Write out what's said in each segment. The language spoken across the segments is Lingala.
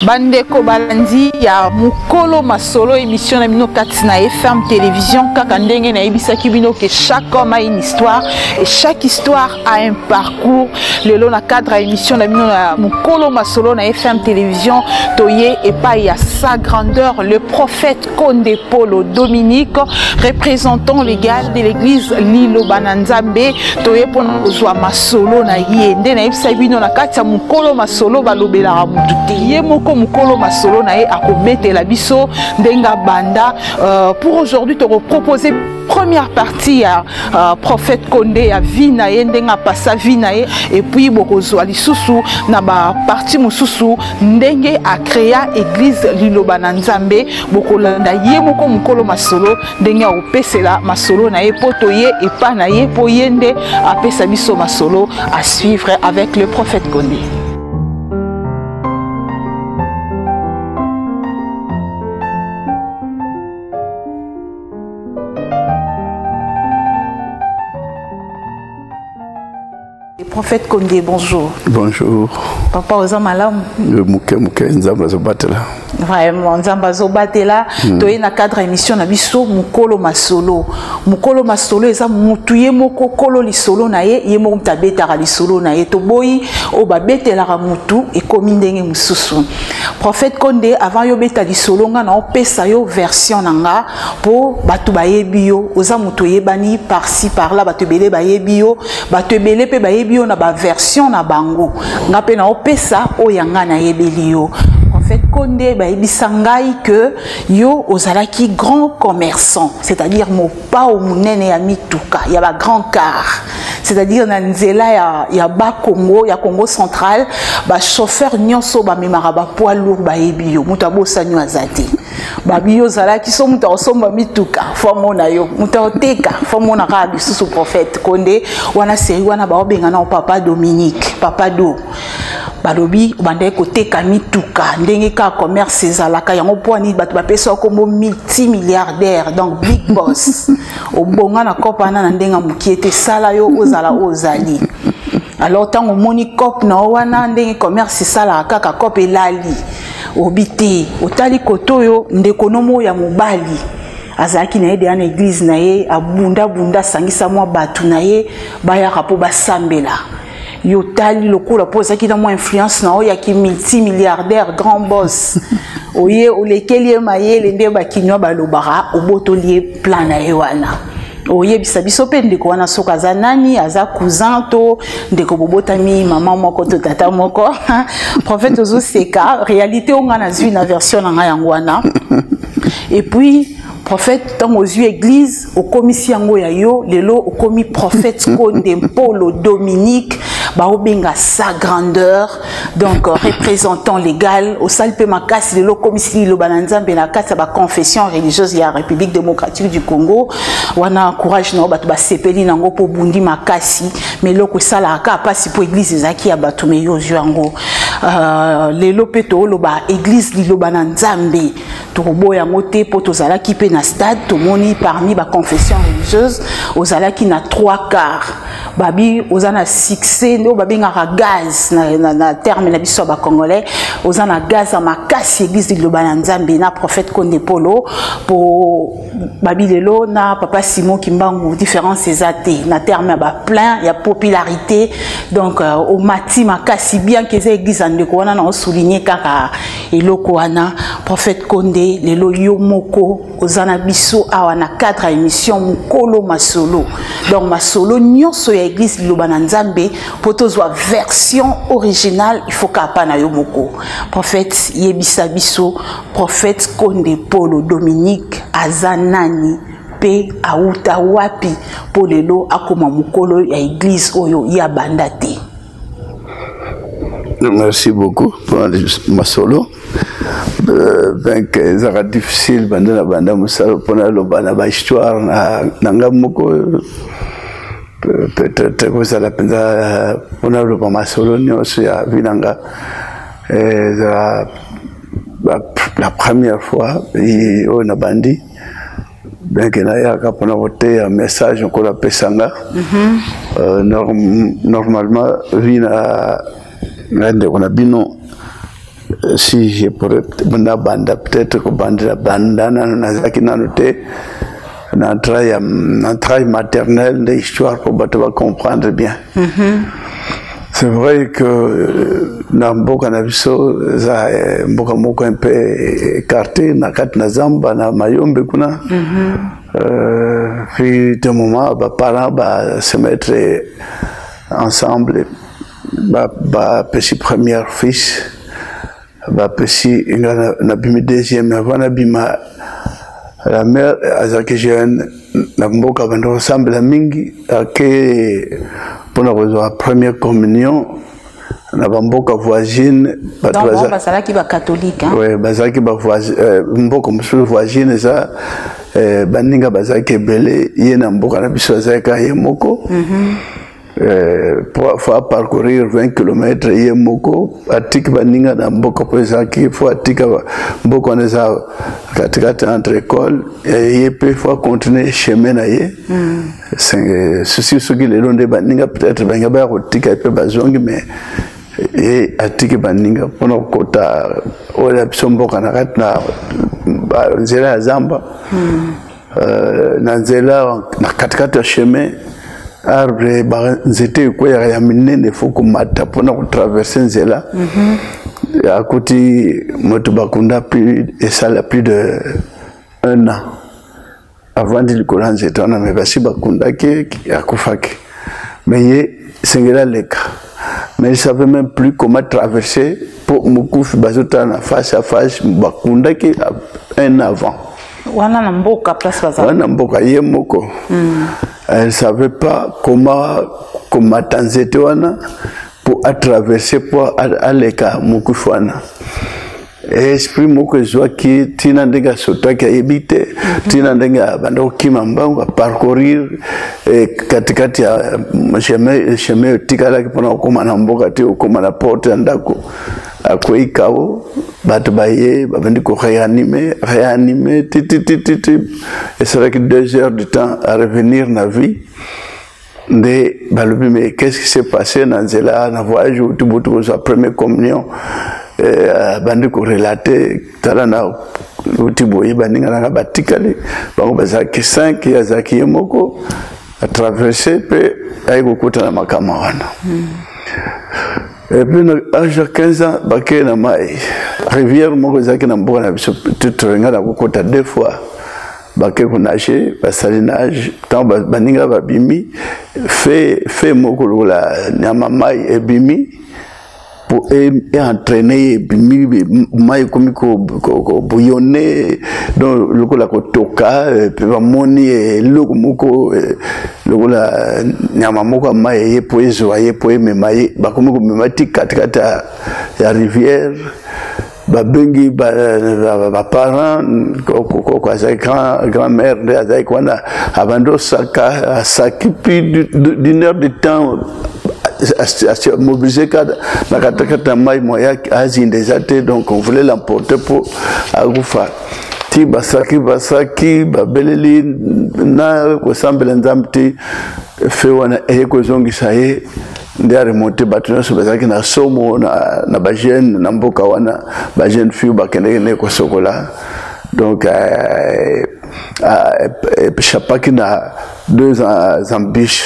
Bandeko balandi ya mokolo masolo émission na bino kati na FM télévision, kaka ndenge nayebisaki bino que chaque homme a une histoire et chaque histoire a un parcours. Lelo na cadre ya émission na bino na mokolo masolo na FM télévision, toye epai ya sa grandeur le prophète Konde Polo Dominique, représentant légal de l'église Liloba na Nzambe. Toye mpona kozwa masolo na ye nde nayebisaki bino na kati ya mokolo masolo balobelaka motu te, ye moko mokolo masolo na ye akobetela biso ndenge abanda. Pour aujourd'hui tokopropose première partie ya prophète Konde ya vie na ye, ndenge apasa vie na ye, et puis bokozwa lisusu na ba partie mosusu ndenge acréa église Liloba na Nzambe. Bokolanda ye moko mokolo masolo ndenge akopesela masolo na ye, po toye epa na ye po ye nde apesa biso masolo. À suivre avec le prophète Konde. Prophète Konde, bonjour. Bonjour. Papa oza malamu? Moke moke, Nzambe azobatela. Vraiment, Nzambe azobatela. Toye na cadre émission na biso mokolo masolo. Mokolo masolo eza mutu ye moko kolo lisolo na ye, ye moko mutu abetaka lisolo na ye. Toboyi oyo babetelaka mutu ekomi ndenge mosusu. Prophète Konde, avant yo beta lisolo nga na opesa yo version na nga po bato bayebi yo, oza mutu oyebani par-ci par-là, bato ebele bayebi yo, bato ebele mpe bayebi yo na ba version na bango. Nga mpe na opesa oyo ya nga nayebeli yo. Prophète Konde, bayebisa ngai que yo ozalaki grand commerçant, c'est-à-dire mopao monene ya mituka ya ba grand car, c'est-à-dire na nzela ya ba Congo, ya Congo central, ba chauffeur nyonso bamemaka ba poids lourd bayebi yo, moto abosani yo aza te. Babi yo ozalaki so moto akosomba mituka fo amona yo, moto akoteka fo amona kaka lisusu prophète Konde wana. Série wana baobenga nao Papa Dominique, Papa Do. Balobi obandaki koteka mituka ndenge kaka commerce ezalaka yango, mpo ani bato bapesa kombo multimilliardaire, donc big boss. Obonga na kope wana na ndenge ya mokie te, esala yo ozala oyo ozali. Alors ntango omoni cope na yo wana, ndenge commerce esalaka kaka, cope elali, obi te, otali kote oyo ndeko no moko ya mobali azalaki na ye deya na église na ye, abundabunda, asangisa mwa bato na ye bayaka mpo basambela. Yo tali lokola mpo ozalaki na mwa influence na oyo yaki multimilliardaire, grand boss, oye olekeli ye mayele, nde bakinwa balobaka, obotoli ye plan na ye wana. Oyebisa biso mpe ndeko wana soki aza nani, aza cousin to ndeko bobotami mama moko to tata moko. Prophète, ozoseka, réalité oyo ngai nazwi na version na ngai yango wana. Et puis prophète, ntango ozwi église, okomisi yango ya yo, lelo okomi prophète Konde Mpolo Dominique, baobenga sa grandeur, donc représentant légal. Osali mpe makasi, lelo okomisi liloba na Nzambe na kati ya baconfession religieuse ya République démocratique du Congo. Wana courage na yo, bato basepeli nango mpo obundi makasi. Mais eloko esalaka kaka mpasi, mpo église ezalaki ya bato, mais yo ozwi yango. Lelo mpe tooloba église Liloba na Nzambe, tokoboya yango te, mpo tozalaki mpe na stade, tomoni parmi baconfession religieuse ozalaki na trois quarts. Babi oza na succès, nde oyo babengaka gaz na terme na biso ya bacongolais, oza na gaz ya makasi, église Liloba na Nzambe na prophète Konde Polo, po babi lelo na papa Simon Kimbangu différence eza te na terme ya baplein ya popularité. Donc omati makasi, bien que eza église ya ndeko wana, na osouligne kaka eloko wana. Prophète Konde, lelo yo moko oza na biso awa na cadre ya émission mokolo masolo, donc masolo nyonso ya église Liloba na Nzambe, mpo tozwa version originale, il faut kapa na yo moko. Prophète, yebisa biso prophète Konde Polo Dominique aza nani mpe auta wapi, mpo lelo akoma mokolo ya église oyo ya banda te? Merci beaucoup mpona masolo. Donc ezalaka difficile banda na banda mosala mpona aloba na bahistoire na nga moko. Peut-être kozala mpenza mpona aloba masolo nyonso ya vie na nga, ezala la première fois oyo nabandi. Donc nayaka mpona koteya message Nkolo apesanga. Normalement vie na ngai, ndeko na bino. Si je pourrais nabanda peut-être kobandela banda nano nazalaki nano te na entraille, na entraille maternelle nde histoire mpo bato bacomprendre bien. C'est vrai que na mboka na biso eza mboka moko un peu écarté na kati na zamba na Mayombe kuna. Puis de moment baparents ba se mettre ensemble, bapesi première fils, bapesi nga, nabimi deuxième. Avant nabima, la mère azalaki jeune na mboka, banda kosambela mingi, ake mpona kozwa première communion na bamboka voisine. Bato bazalaki bacatholique? Oui, bazalaki mboka mosusu voisine eza baninga bazalaki ebele. Ye na mboka na biso azalaki ye moko. Faut parcourir 20 km ye moko, atiki baninga na mboka mpo ezalaki faut atika mboka wana eza katikati entre école ye mpe faut continuer chemin na ye. Susi soki lelo nde baninga peut-être baninga baya kotika ye mpe bazongi, mais ye atiki baninga mpona kokota oyo ya biso mboka na kati na nzela ya zamba. Na nzela, na katikati ya chemin, arbre, banzete ekweyaka ya minene, faut komata mpona kotraverser nzela. Akuti moto bakunda plus esala plus de un an, avandi likolo ya nzete wana, me basi bakundaki, akufaki. Mais ye esengeli aleka, mais il savait même plus comment traverser po mokufi bazotala na face à face, bakundaki un an avant. Wana na mboka place baza? Wana mboka ye moko. Elle savait pas comment komata nzete wana po atraverser, po aleka mokufi wana. Esprit moko ezwaki ntina ndenge asotaki, ayebi te ntina ndenge abanda kokima mbangu, aparcourir katikati ya chemin, chemin etikalaki mpona kokóma na mboka te, kokóma na porte ya ndako, akwei kao. Bato baye, babandi koréanimer, réanimer titititi, esalaki 2 heures du temps à revenir na vie. Nde balobi: "Mais qu'est-ce qui s'est passé na nzela, na voyage outi butu kozwa première communion?" Abandi korelater: "Tala, na uti boye, baninga nanga batikali, bango bazalaki 5, ye azalaki ye moko, atraverser mpe aye kokuta na makama wana." Et puis na âge ya 15 ans, bakei na mai, rivière moko ezalaki na mboka na biso, tutorenga na kokota deux fois. Bake konager, basali nage, ntango baninga babimi, fe moko lokola nyama mai ebimi po eentraîner ye, ebimi mai, ekomi kobouillonner, donc lokola kotoka. Mpe bamoni eloko moko lokola nyama moko ya mai eye po ezwa ye, po emema ye. Bakomi komema ti katikati ya rivière. Babengi baparent, koko azalaki grand mère nde azalaki wana, abandi osaka, asaki plus d'une heure de temps, mobilisé kaka na katikati ya mai, moya azinda eza te. Donc on voulait l'emporter po akufa. Ti basaki, basaki, babeleli na kosambela Nzambe, ti fe wana eye kozongisa ye, nde aremonter. Bato nyonso bazalaki na somo na bajeune na mboka wana, bajeune fille bakendeki nde kosokola. Donc échappaki na deux embûches.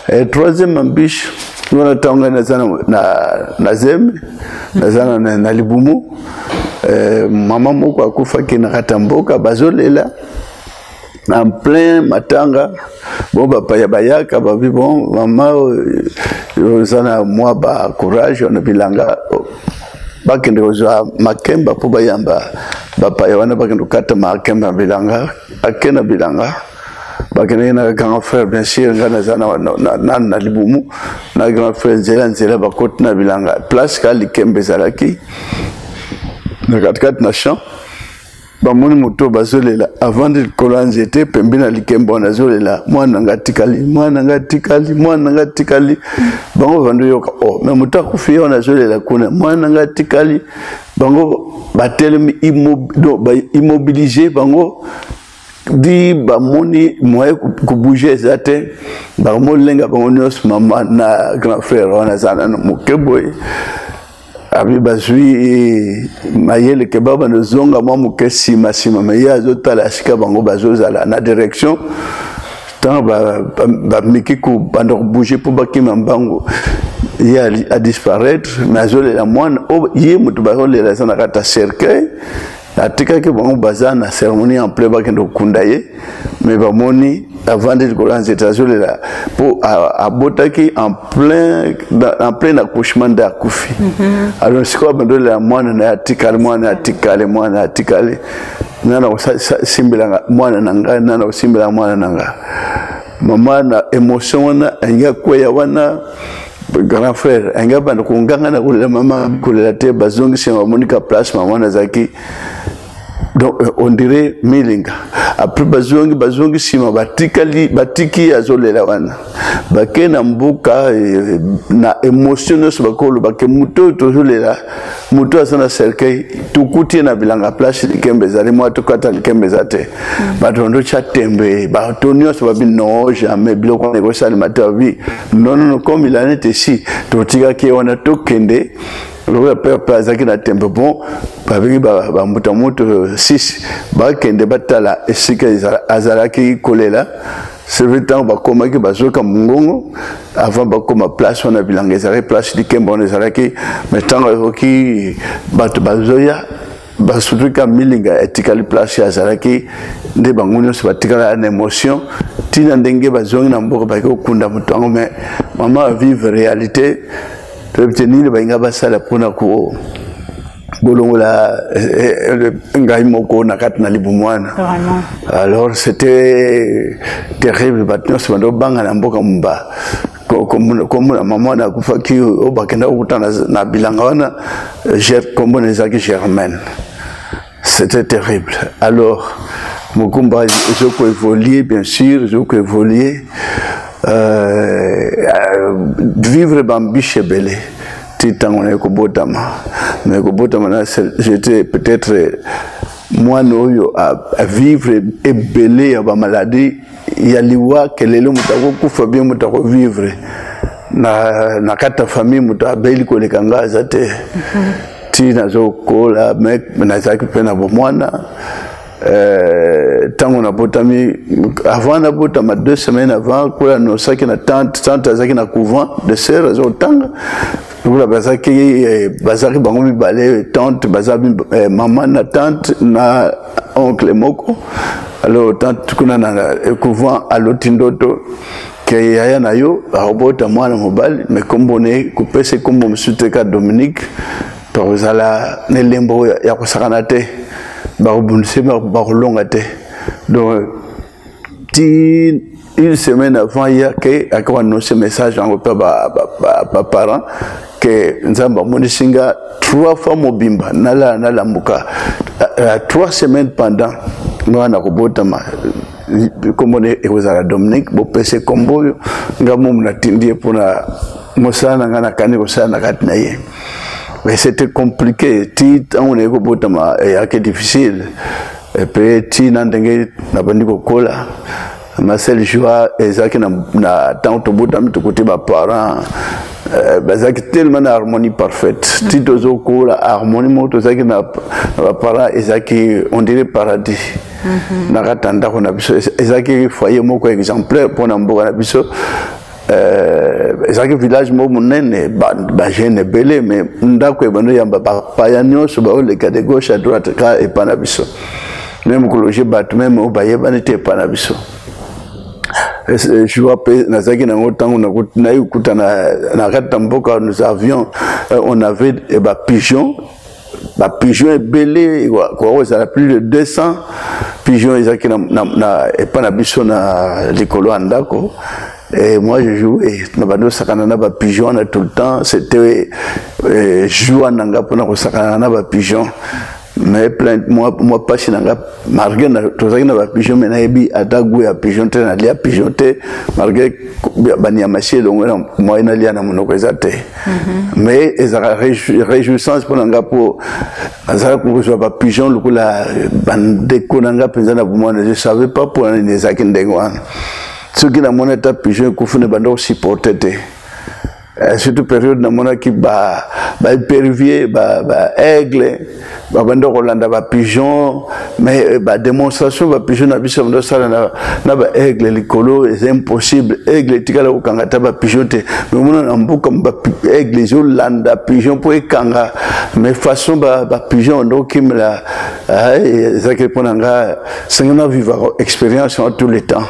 Et troisième embûche wana, ntango ngai naza na zemi, naza na libumu, mama moko akufaki na kati ya mboka, bazolela en plein matanga. Bon, bapaya bayaka, babi: "Bon, mama, oza na mwa bacourage wana, bilanga bakende kozwa makemba mpo bayamba bapaya wana." Bakende kokata makemba ya bilanga, ake na bilanga, bakendeki na grand frère. Bien sûr, ngai naza nanu na libumu, na grand frère nzela nzela, bakoti na bilanga, place ka likemba ezalaki na katikati na champ. Bamoni moto bazolela, avandi likolo ya nzete pembe na likemba wana, azolela: "Mwana nanga atikali, mwana nanga atikali, mwana nanga atikali." Bango bandi oyoka: "O, me moto akufi ye wana azolela kuna, mwana nanga atikali." Bango batelemi, immobilisé. Bango di bamoni moyen kobouger eza te, bakomolenga bango nyonso. Mama na grand frère wana aza nano moke boye. Abi bazwi mayele ke babanda ozonga mwa moke nsima nsima, me ye azotala esika bango bazozala na direction. Ntango bameki kobanda kobouge mpo bakima mbango, ye adisparaître, me azolela mwana ye moto bazolela aza na kati ya cercueil. Atikaki bango baza na cérémonie en plein, bakende kokunda ye, me bamoni avandi likolo ya nzete, azolela mpo abotaki en plein accouchement nde akufi. Alors sikoyo abandolela mwana na ye atikali, mwana atikali, mwana atikali, nana kosimbela mwana na ngai, nana kosimbela mwana na ngai. Mama na émotion wana alingi akweya wana, grand frère alingi abanda konganga na kolela, mama kolela te. Bazongisi, bamonika place mama wana azalaki, donc on dirait milinga. Après bazongi, bazongi nsima, batikali, batiki azolela wana, bake na mboka na émotion nyonso, bakoloba ke moto oyo tozolela, moto aza na cercueil, tokuti ye na bilanga, place likembe ezali, mwa tokata likembe eza te. Bato bandotya tembe, bato nyonso babi non, jamais biloko wana ekosalema te. Babi non, non, non, comme il en est ici, totikaki ye wana, tokende. Lokola père mpe azalaki na tembe, bon, babengi bambuta moto 6, bakende batala esika azalaki kolela. C'est vrai, ntango bakomaki, bazoka mongongo avant bakoma place wana bilanga ezalaki, place likemba wana ezalaki. Mais ntango ayoki bato bazoya, basutuka milinga etikali place azalaki nde. Bango nyonso batikala na émotion ntina ndenge bazongi na mboka, baki kokunda moto yango. Mais mama avivre réalité, toyebi te nini balinga basala mpona ko bolongola ngai moko na kati na libumu wana. Alors c'était terrible, bato nyonso bando banga na mboka mumba komona mama wana akufaki, oyo bakenda kokuta na bilanga wana, kombo na ezalaki Germaine. C'était terrible. Alors mokumba ezokoévoluer, bien sûr ezokoévoluer, vivre bambishe ebele ti ntango naye kobotama. Mais kobotama na, j'étais peut-être mwana oyo avivre ebele ya bamaladi ya liwa, ke lelo moto akokufa bien, moto akovivre na kati ya famille, moto abeli koleka nga aza te. Ti nazokola, me nazalaki mpe na bomwana. Ntango nabotami, avant nabotama, 2 semaines avant, kola nosaki na tante. Tante azalaki na couvent de sœur, aza kotanga. Lokola bazalaki bango mibale, tante baza mama na tante na oncle moko. Alors tante kuna na couvent aloti ndoto ke yaya na yo akobota mwana mobali, me kombo na ye kopesa kombo mosusu te ka Dominique, bakozala na elembo ya kosakana te, bakobundisa, bakolonga te. Donc ti une semaine avant ye ke ake koannonce message yango mpe baparent ke Nzambe amonisi nga trois fois mobimba, nalala nalambuka, 3 semaines pendant nga na kobotama, kombo na ekozala Dominique, bopesa kombo oyo nga momu natindi ye mpona mosala na ngai nakani kosala na kati na ye. Mais c'était compliqué ti ntango naye kobotama, eyaki difficile. Epe ti na ndenge nabandi kokola, ma seule joie ezalaki na ntango tobotami, tokuti baparent bazalaki tellement na harmonie parfaite. Ti tozokola, harmonie moko tozalaki na baparent ezalaki on dirait paradis na kati ya ndako na biso. Ezalaki foyer moko exemplaire mpona mboka na biso. Ezalaki village moko monene, bajeune ebele, mais ndako ebandi oyamba bapaya nyonso baoleka de gauche à droite ka epa na biso, même kologe bato même oyo bayebani te epa na biso. Joie mpe nazalaki nango ntango nayi kokuta na kati ya mboka, nous avions on avait bapigeon, bapigeon ebele, kozala plus de 200 pigeon ezalaki epa na biso na likolo ya ndako. Et moi, je jouais na bando sakana na bapigeon wana tout le temps. C'était joie na nga mpona kosakana na bapigeon. Mais plein moi pasi na nga, malgré tozalaki na bapigeon, mais nayebi ata goût ya pigeon te, nalia pigeon te, malgré banyama si elongo na moyen nalia na monoko eza te. Mais ezalaka réjouissance mpo na nga, mpo nazalaki kozwa bapigeon lokola bandeko na nga mpenza na bomwana. Je savais pas mpona nini ezalaki ndenge wana. Soki namoni ata pigeon ekufi, na banda kosupporte te. Surtout période namonaki ba baépervier, baaigle ba babanda kolanda bapigeon, mais badémonstration bapigeon na biso banda osala na baaigle likolo, eza impossible. Aigle etikala kokanga ata bapigeon te, mais omona na mboka aigle ezolanda pigeon mpo ekanga. Mais façon bapigeon banda okimela, ezalaki mpo na nga senge na vivre expérience en tout le temps,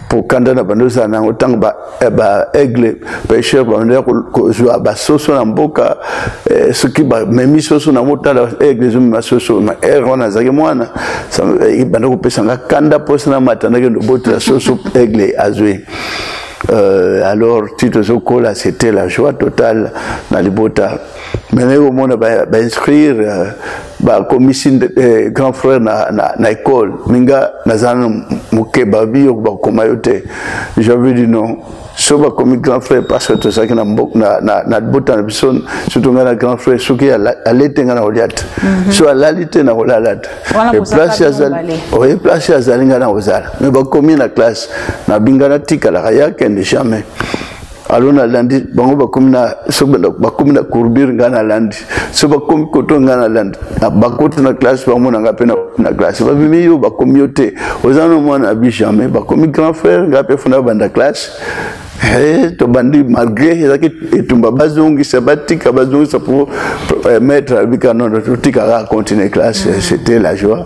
po kanda na bando ozala nango ntango baaigle pêcheur banda kozwa basoso na mboka. Soki bamemi soso na motala, aigle ezomema soso na aire wana, azalaki mwana, banda kopesa nga kanda, mposa na mata ndakende obotela soso aigle azwi. Alors ti tozokola, c'était la joie totale na libota. Maintenant omona bainscrire, bakomisi grand frère na école, minga naza na moke, babi yo bakoma yo te. J'avais dit non, so bakomi grand frère, parce que tozalaki na libota na biso, surtout ngai na grand frère, soki ale te, ngai na kolia te, so alali te, na kolala te. Oye place azali, ngai na kozala. Mais bakomi na classe, nabinga natikalaka, yakende jamais. Alors nalandi bango, bakomi na, so bakomi na courbure, ngai nalandi, so bakomi koto, ngai nalandi. Bakoti na classe, bamona ngai mpe na classe, babimi yo, bakomi yo te, oza no mwana abi. Jamais bakomi grand frère, ngai mpe funa banda classe. Tobandi malgré ezalaki etumba, bazongisa, batika, bazongisa, po maître abika nono, totikaka, continuer classe. C'était la joie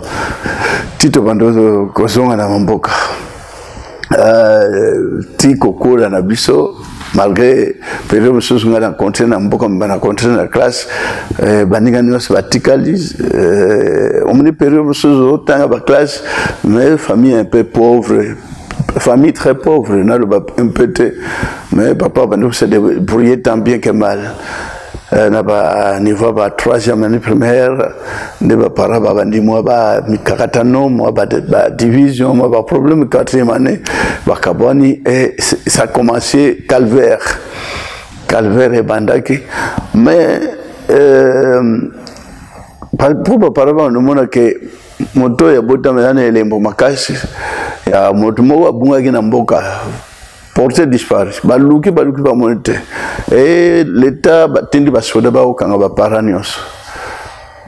ti tobandi kozonga na mamboka, ti kokola na biso. Malgré période mosusu ngai na continue na mboka, na continue na classe, baninga nyonso batikali. Omoni période mosusu otanga baclasse, mais famille un peu pauvre, famille très pauvre, naloba un peu te, mais papa bandi se débrouiller tant bien que mal. Na baniveau ba troisième année primaire nde baparent babandi mwa bamikakatano, mwa badivision, mwa baproblème. Quatrième année bakabwani et ça commencé calvaire, calvaire ebandaki. Mais po baparent bandomona ke moto oyo abotama eza na elembo makasi ya moto moko abungaki na mboka, porté disparu, baluki, baluki, bamoni te. E l'État batindi basoda, bakokanga baparent nyonso,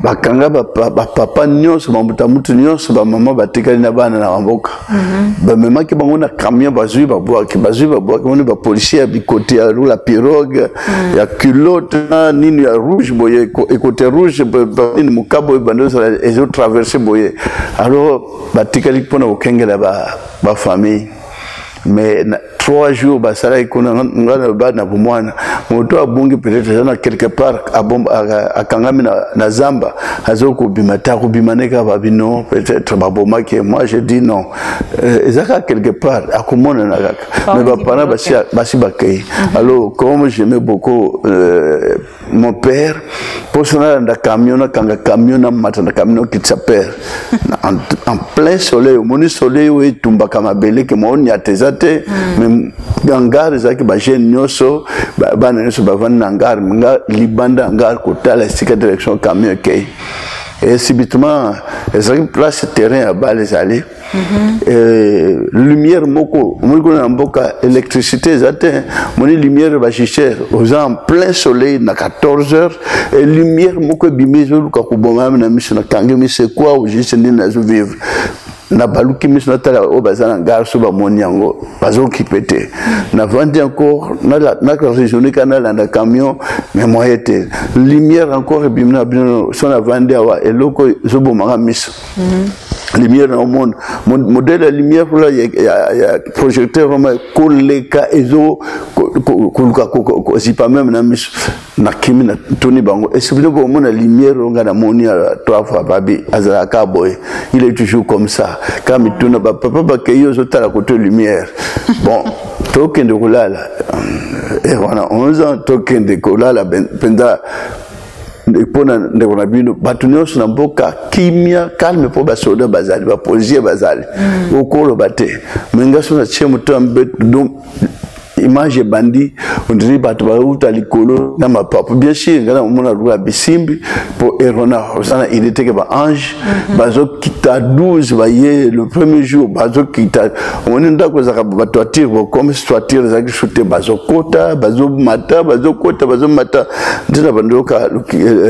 bakanga bapapa nyonso, bamuta mutu nyonso, bamama batikali na bana na bamboka. Bamemaki bango na camion, bazwi, babwaki, bazwi, babwaki. Moni bapolisier ya bikoti ya la pirogue, ya culotte na nini ya rouge boye, ekote rouge, nini mokabo oyo bandi ozala ezotraverse boye. Alors batikali mpona kokengela bafamille, mais na 3 jours basalaki kuna, nga na ba na bomwana, moto abungi peut-être eza na quelque part, akangami na zamba, azo kobima te, akobima ne kaka. Babi non, peut-être babomaki. Moi je dis non, eza kaka quelque part, akomonana kaka. Mais baparent basi bakei. Alors comme j'aimais beaucoup mon père, mposo nalanda camion, nakanga camion, namata na camion, okitisa père en plein soleil. Omoni soleil oyo etumbaka mabele ke maoniata eza te, mais hangar ezalaki bajeune nyonso, bana nyonso bavandi na hangar, nga libanda hangar kotala esika direction camion ekei. Et subitement ezalaki place terrain ya bale ezali, lumière moko. Omoni kuna na mboka électricité eza te, omoni lumière bajugère, oza en plein soleil na 14 heures et lumière moko ebimi, ezoluka koboma na miso. Nakangi miso, quoi, au juste nini nazovivre? Nabaluki miso, natala oyo baza na gare, so bamoni yango, bazokipe te. Navandi encore, naraisonne kaka, nalanda camion, mais moyen te. Lumière encore ebimi na bino, so navandi awa, eloko ezobomaka miso, lumière na omona modèle ya lumière kuna ya projecteur vraiment koleka, ezo koluka kozipa même na miso. Nakimi, natuni bango: esi bino bomona lumière oyo nga namoni trois fois? Babi azalaka boye, il est toujours comme ça. Ka mituna bapapa bakei, ozotala kote lumière. Bon, tokende kolala wana 11 ans, tokende kolala mpenza mpona ndeko na bino. Bato nyonso na mboka kimia, calme, mpo basoda bazali, bapolisier bazali, okoloba te. Me nga so natie moto ya mbeto, donc Image ebandi, on dirait bato bauta likolo na mapapu. Bien sûr, ngai namona lokola bisimbi mpo erona oza na idée teke baange bazokita 12 baye le premier jour bazokita. Omoni ndako ezalaka batoiture, comme toiture ezalaki su te, bazokota, bazomata, bazokota, bazomata. Nde na bandoyoka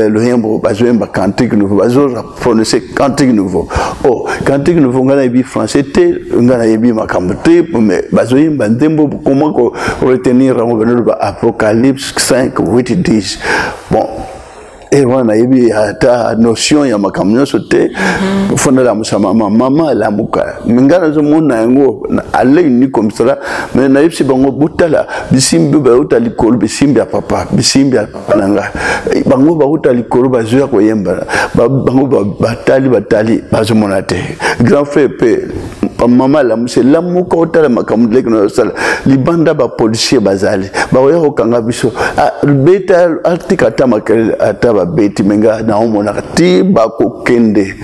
loyembo, bazoyemba cantique nouveau, bazoprononce cantique nouveau. Oh, cantique nouveau, ngai nayebi français te, ngai nayebi makambo te, mais bazoyemba nzembo, comment ko retenir yango? Banoloba Apocalypse 5 8 10. Bon, e wana nayebi ata notion ya makambo nyonso te. Fo nalamusa mama, mama alamuka, me ngai nazomona yango à l'œil nu comme cela. Mais nayebisi bango: botala bisimbi bauta likolo, bisimbi ya papa, bisimbi ya papa na ngai. Bango bauta likolo, bazoya koyemba. Bango batali, batali, bazomona te. Grand frère mpe, mama alamusi: lamuka, otala makambo leki na osala libanda, bapolisier bazali, bakoya kokanga biso. Beta, atika ata makelele, ata babeti me nga naomonaka ti bakokende.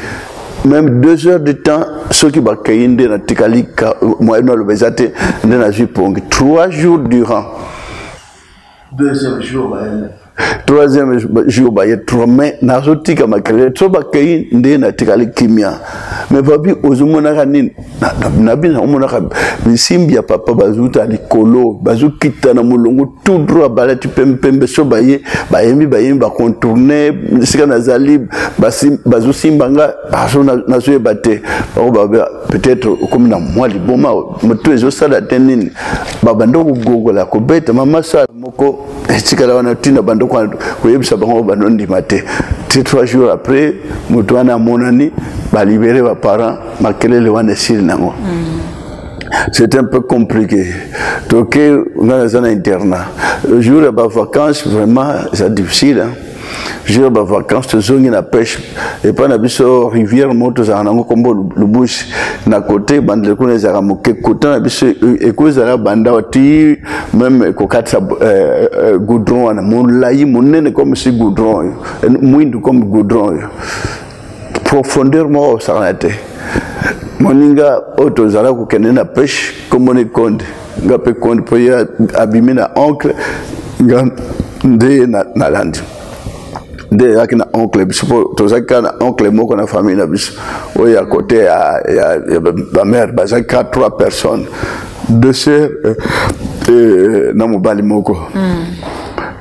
Même 2 heures de temps soki bakei nde natikali, moyen naloba eza te. Nde nazwi pongi 3 jours durant. Deuxième jour baye, troisième jour baye, trois, mais nazotika makelele. So bakei nde natikali kimia. Mais papi, ozomonaka nini? Nabi naomonaka bisimbi ya papa bazuta likolo, bazokita na molongo tout droit, balati pembepembe. So baye, bayembi, bayembi, bacontourne esika nazali, bazosimba nga, nazoyeba te. Bango babe peut-être okomi na mwa liboma, moto ezosala te nini. Babanda kogogola, kobeta mama sala moko etikala wana ntina. Bando koyebisa bango, bandondima te. Ti 3 jours après, moto wana amonani, balibere baparent, makelele wana esili nango. C'est un peu compliqué. Toke, nga naza na internat. Le jour ya bavacance, vraiment eza difficile, hein? Jour ya bavacance, tozongi na pêche epai na biso. Rivière moko tozalaka nango, kombo Lubusi, na kote bandele kuna ezalaka moke. Kota na biso ekozala banda ti même ekokatisa goudron wana, molai monene comme si goudron oyo, mwindu comme goudron oyo, profondeur moko osakana te. Moninga oyo tozala kokende na pêche, komboni Konde, nga mpe Konde, mpo ye abimi na oncle, nga nde nalandi. Nde ezalaki na oncle biso, mpo tozalaki kaka na oncle moko na famille na biso oyo ya kote ya bamare. Bazalaki kaka trois personnes, deux sœurs na mobali moko.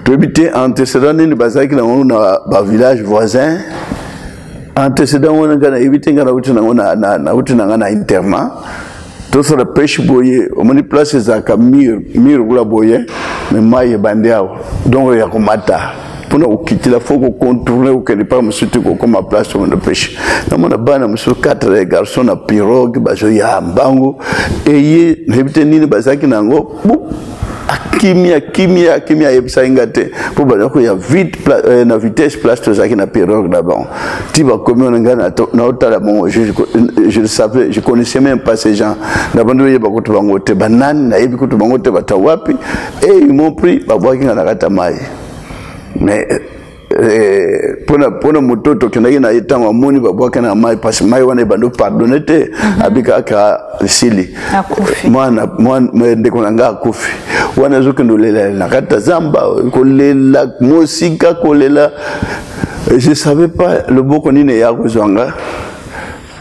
Toyebi te antécédent nini bazalaki nango na bavillage voisin. Antécédent wana ngai nayebi te. Ngai nauti nango, nauti na ngai na internat. Tosala pêche boye, omoni place ezalaka mur, mur kula boye, me mai ebandi awa. Donc ya komata mpona kokitela, fo kocontourne, kokende pa mosusu te, kokóma place omona pêche. Namona bana mosusu, quatre garçon na pirogue, bazoya mbangu. Eye nayebi te nini bazalaki na yango. Akimi, akimi, akimi, ayebisaki nga te, mpo baza koya vite na vitesse. Place tozalaki na pirogue na bango ti bakomi wana, ngai naotala bongo. Je le savais, je connaissais même pas ces gens. Nabandi oyeba kutu bango te, banani, nayebi kutu bango te, bata wapi. Et ils m'ont pris, babwaki nga na kati ya mai. Mais mpona moto tokendaki na ye, ntango amoni babwaki na mai, parce mai wana ebandi pardonne te, abika kaka esili, mwana ndeko na ngai akufi. Wana azokende olela na kati ya zamba, kolela mosika, kolela. Je savais pas loboko nini eya kozwa nga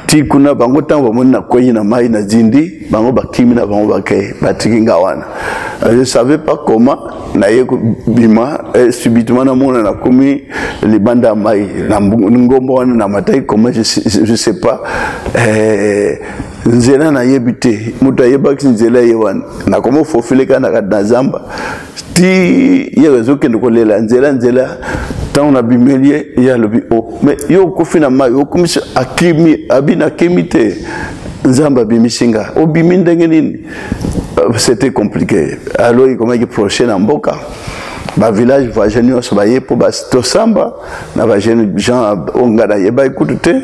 ti kuna. Bango ntango bamoni nakwei na mai, na zindi, bango bakimi na bango, bakei, batiki nga wana. Je savais pas comment naye kobima. Subitement namona nakomi libanda ya mai na ngombo wana. Namataki comment, je sais pas. Nzela nayebi te, moto ayebaki nzela ye wana. Nakoma fofile kaka na kati na zamba ti ye azokende kolela nzela, nzela. Ntango nabimeli ye, ye alobi: o oh, mais yo okufi na mai, okomisi. Akimi, abi nakimi te, Nzambe abimisi nga. Obimi ndenge nini? C'était compliqué. Alors ekomaki proche na mboka, bavillage voisin nyonso baye mpo tosamba na bajeune gens oyo ngai nayebaki kutu te.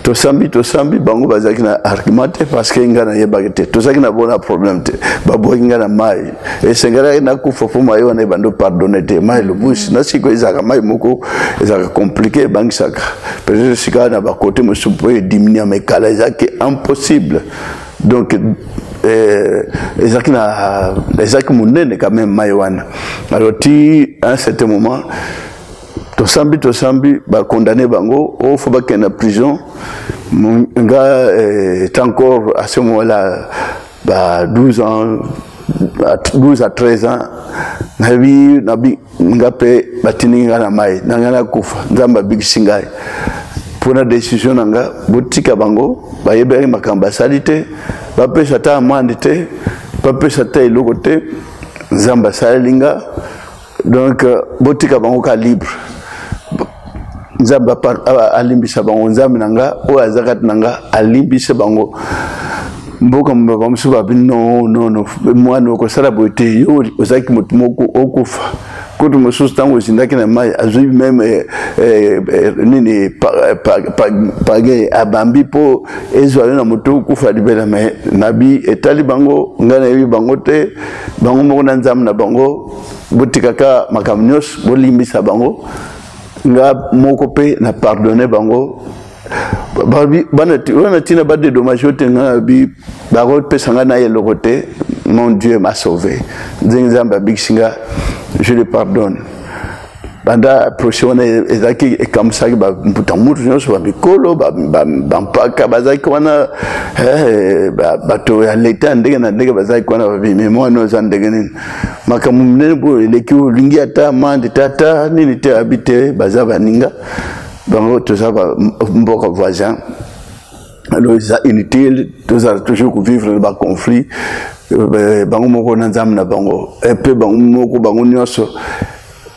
Tosambi, tosambi. Bango bazalaki na argument te, parce que ngai nayebaki te, tozalaki na bona problème te. Babwaki ngai na mai, esengelaki nakufa, mpo mai wana ebandi pardonne te. Mai Lubusi na siko ezalaka mai moko ezalaka compliqué, ebangisaka. Peut-être sika na bakote mosusu mpo ediminue, mais kala ezalaki impossible. Donc Ezalaki na, ezalaki monene quand même, mai wana. Alors ti à un certain moment, tosambi, tosambi, bacondamner bango, oyo faut bakende na prison. Nga est encore à ce moment là ba 12 ans, 12 à 13 ans. Nayebi nabi nga mpe batindiki nga na mai na ngai, nakufa. Nzambe abikisi ngai mpona décision na nga. Botika bango, bayebaki makambo basali te, bapesa ata amande te, bapesa ata eloko te. Nzambe asaleli nga. Donc botika bango ka libre. Nzambe alimbisa bango. Nzambe na nga oyo aza kati na nga alimbisa bango. Mboka bamosusu babi: "Non, non, non, mwana okosala boye te, yo ozalaki motu moko okufa." Kutu mosusu, ntango ozindaki na mai, azwi même nini, pagaie, abambi mpo ezwa yo na motu, okufa libela. Mais nabi etali bango, ngai nayebi bango te, bango moko na Nzambe na bango. Botikaka makambo nyonso, bolimbisa bango. Nga moko mpe na pardonne bango. Wana ntina badédommager yo te. Nga nabi bakopesa nga na eloko te. Mon Dieu m'a sauvé. Ndenge Nzambe abikisi nga, je le pardonne. Banda procès wana ezalaki, ekamusaki bamputa mutu nyonso, bamikolo, bampaka bazalaki wana, bato ya leta ndenge na ndenge bazalaki wana. Babimi: "Mwana oza ndenge nini? Makambo minene boyo eleki, olingi ata amande te, ata nini te?" Abi te, baza baninga bango, toza mboka voisin. Alors eza inutile tozala toujours kovivre na baconflit. Bango moko na Nzambe na bango. Mpe bango moko, bango nyonso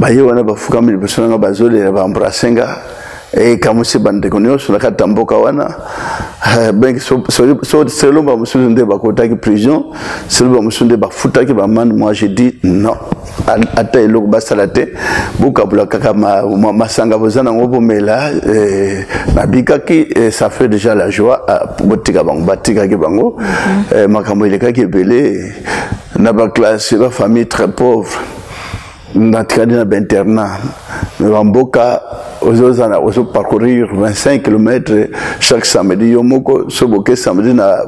baye wana, bafukami liboso nanga, bazolela, baembrasser nga. Ekamwisi bandeko nyonso na kati ya mboka wana. Benki selon bamosusu nde bakotaki prison, selon bamosusu nde bafutaki baamende. Moi je dis non, ata eloko basala te. Bokabula kaka masanga boza nango, bomela. Nabikaki, ça fait déjà la joie. Botika bango. Batikaki bango. Makambo elekaki ebele na baclasse, bafamille très pauvre. Natikali na bainternat, mais bamboka ozozala, ozoparcourir 25 km chaque samedi yo moko. So boke samedi na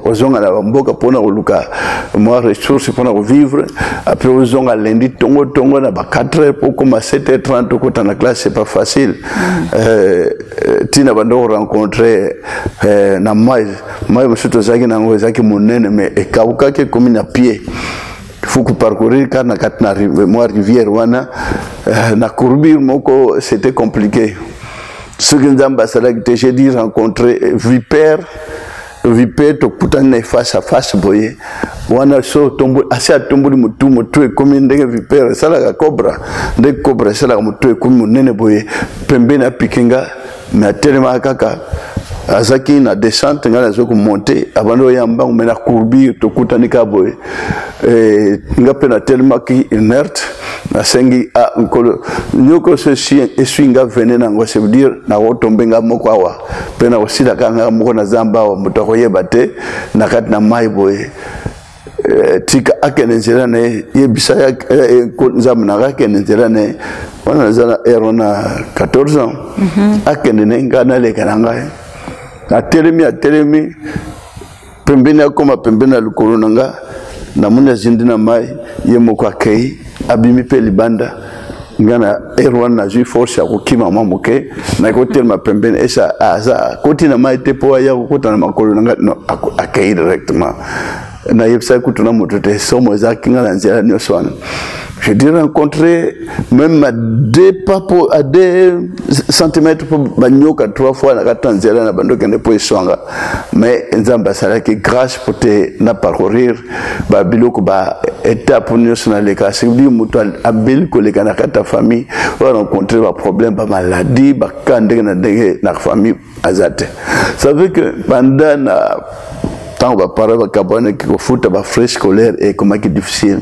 kozonga na bamboka mpona koluka mwa ressource mpona kovivre, après ozonga lundi tongo tongo na ba 4 heures po koma 7 heures 30 okota na classe. C'est pas facile. Ntina bando korencontrer na mai, mai mosusu tozalaki nango ezalaki monene, mais ekawukaki, ekomi na pied. Il faut parcourir kaka na kati na mwa rivière wana na courbure moko. C'était compliqué. Soki Nzambe asalaki te, j'ai dit rencontrer vipère. Vipère, tokutani na face à face boye wana. So asi atomboli motu, motu ekomi ndenge vipère esalaka, cobra, ndenge cobra esalaka, motu ekomi monene boye pembeni, apiki nga. Mais atelemaka kaka, azalaki na descente, ngai nazoki komonter, abandi oya mbangu, mais na courbure tokutani kaka boye. Nga mpe natelemaki inerte. Nasengi: "A Nkolo, nyoko so eswi nga venin nango, ça veut dire nakotombe nga moko awa mpe nakosila kaka nga moko na zamba awa, moto akoyeba te na kati na mai boye. Tika akende nzela na ye, yebisa Nzambe nanga akende nzela na ye." Wana naza na ere wana 14 ans. Akende na ye, ngai naleka na ngai. Atelemi, atelemi pembeni, akóma pembeni na likolo na nga, namoni azindi na mai ye moko, akei, abimi mpe libanda. Nga na ere wana nazwi force ya kokima mwa moke, nakotelema pembeni esa aza akoti na mai te mpo aya kokota na makolo na ngai. Non, akei directement. Nayebisaki kutu na moto te. Somo ezalaki nga na nzela nyonso wana. Je dis rencontrer même à deux pas pour, à 2 centimètres po banyoka trois fois na kati na nzela na bando okende mpo eswanga. Mais Nzambe asalaki grâce po te na parcourir babiloko, ba étape nyonso naleka. C'est-à-dire moto abeli koleka na kati ya famille oyo rencontre baproblème, bamaladie, baka ndenge na ndenge na famille aza te. Ça veut que banda na ntango baparents bakabwanaki, kofuta bafrais scolaire ekomaki difficile.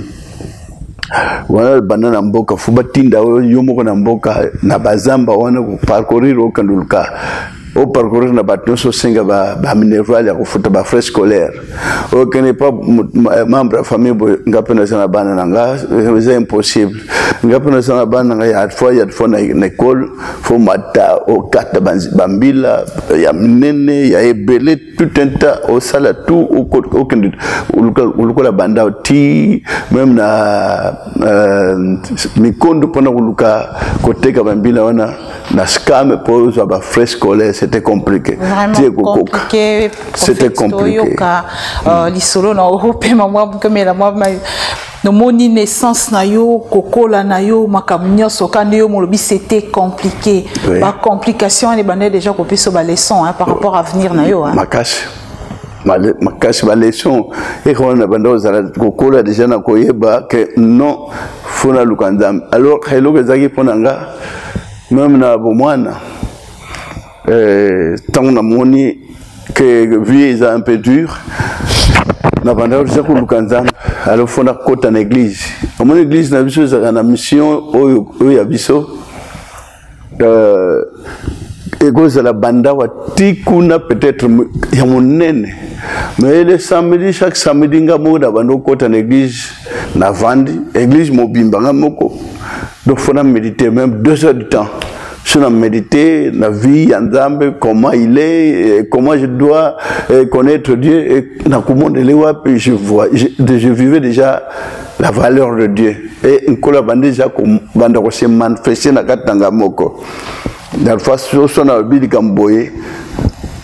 Wana banda na mboka, faut batinda oyo yo moko na mboka, na bazamba wana, koparcourir, okende oluka. Oparcourir na bato nyonso, osenga baminerval ya kofuta bafrais scolaire, okende pa membre ya famille boye: nga mpe naza na bana na nga, eza impossible. Nga mpe naza na bana na nga ya fois ya fois na école, faut mata okata bambila ya minene ya ebele, tout un tas, osala tout, okende olukola banda ti même na mikondo mpona koluka koteka bambila wana na scam mpo ozwa bafrais scolaire. C'était compliqué. Vraiment compliqué. C'était compliqué. Toyoka lisolo na opema mwa, komela mwa. Nomoni naissance na yo, kokola na yo, makambo nyonso kandi yo molobi c'était compliqué. Oui. Bacomplication wana ebandaki déjà kopesa baleçon, hein, par rapport à avenir na yo, hein. Makasi, makasi baleçon ekona na banda kozala kokola déjà na koyeba ke non, faut naluka Nzambe. Alors eloko ezalaki mpo na nga, même na bomwana, ntango namoni ke vie eza un peu dur, na banda eza koluka Nzambe. Alors faut nakota na église. Omoni, église na biso ezalaka na mission oyo, oyo ya biso ekozala banda wa ti kuna, peut-être ya monene. Mais le samedi, chaque samedi, nga moko na banda okota na église, navandi église mobimba nga moko. Donc faut na méditer même 2 heures du temps so na méditer la vie ya Nzambe, comment il est et comment je dois connaître Dieu. Et nakomondele wapi? Je vois, je vivais déjà la valeur de Dieu et Nkolo abandi déjà kobanda kose manifester na kati na nga moko. Dans fois so na lobi likambo boye,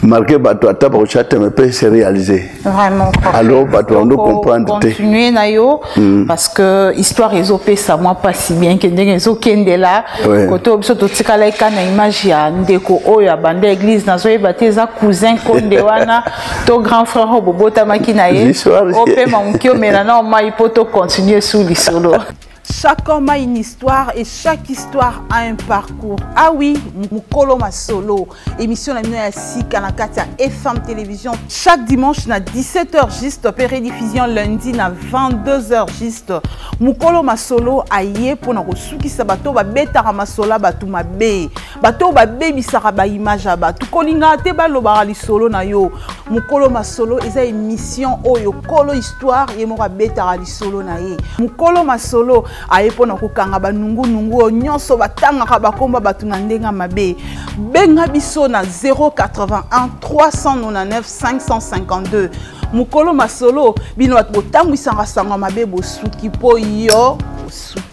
malgré bato ata bakotya teme mpe se réaliser. Vraiment. Alors bato bando comprendre te. Continuer na yo parce que histoire ezopesa mwa mpasi, bien ke ndenge ezokendela kote oyo biso totikala eka na image ya ndeko oyo abanda église. Nazoyeba te eza cousin Konde wana to grand frère oyo bobotamaki na ye. Opema moki, omela na omai mpo tocontinue su lisolo. Chaque homme a une histoire et chaque histoire a un parcours. Ah oui, Mukolo Masolo, émission na bino ya sika na kati ya FM Télévision. Chaque dimanche na 17h juste, pe rediffusion lundi na 22h juste. Mukolo Masolo aye pona kosukisa bato babetaka masola, bato mabe, bato babebisaka ba image ya bato. Kolinga te balobaka lisolo na yo. Mukolo Masolo eza émission oyo kolo histoire ye moko abetaka lisolo na ye. Mukolo Masolo aye mpona kokanga banungunungu oyo nyonso batangaka bakomba bato na ndenge mabe. Benga biso na 081 399 552. Mokolo Masolo, bino bato botambwisaka sango mabe, bosuki mpo yo osuki.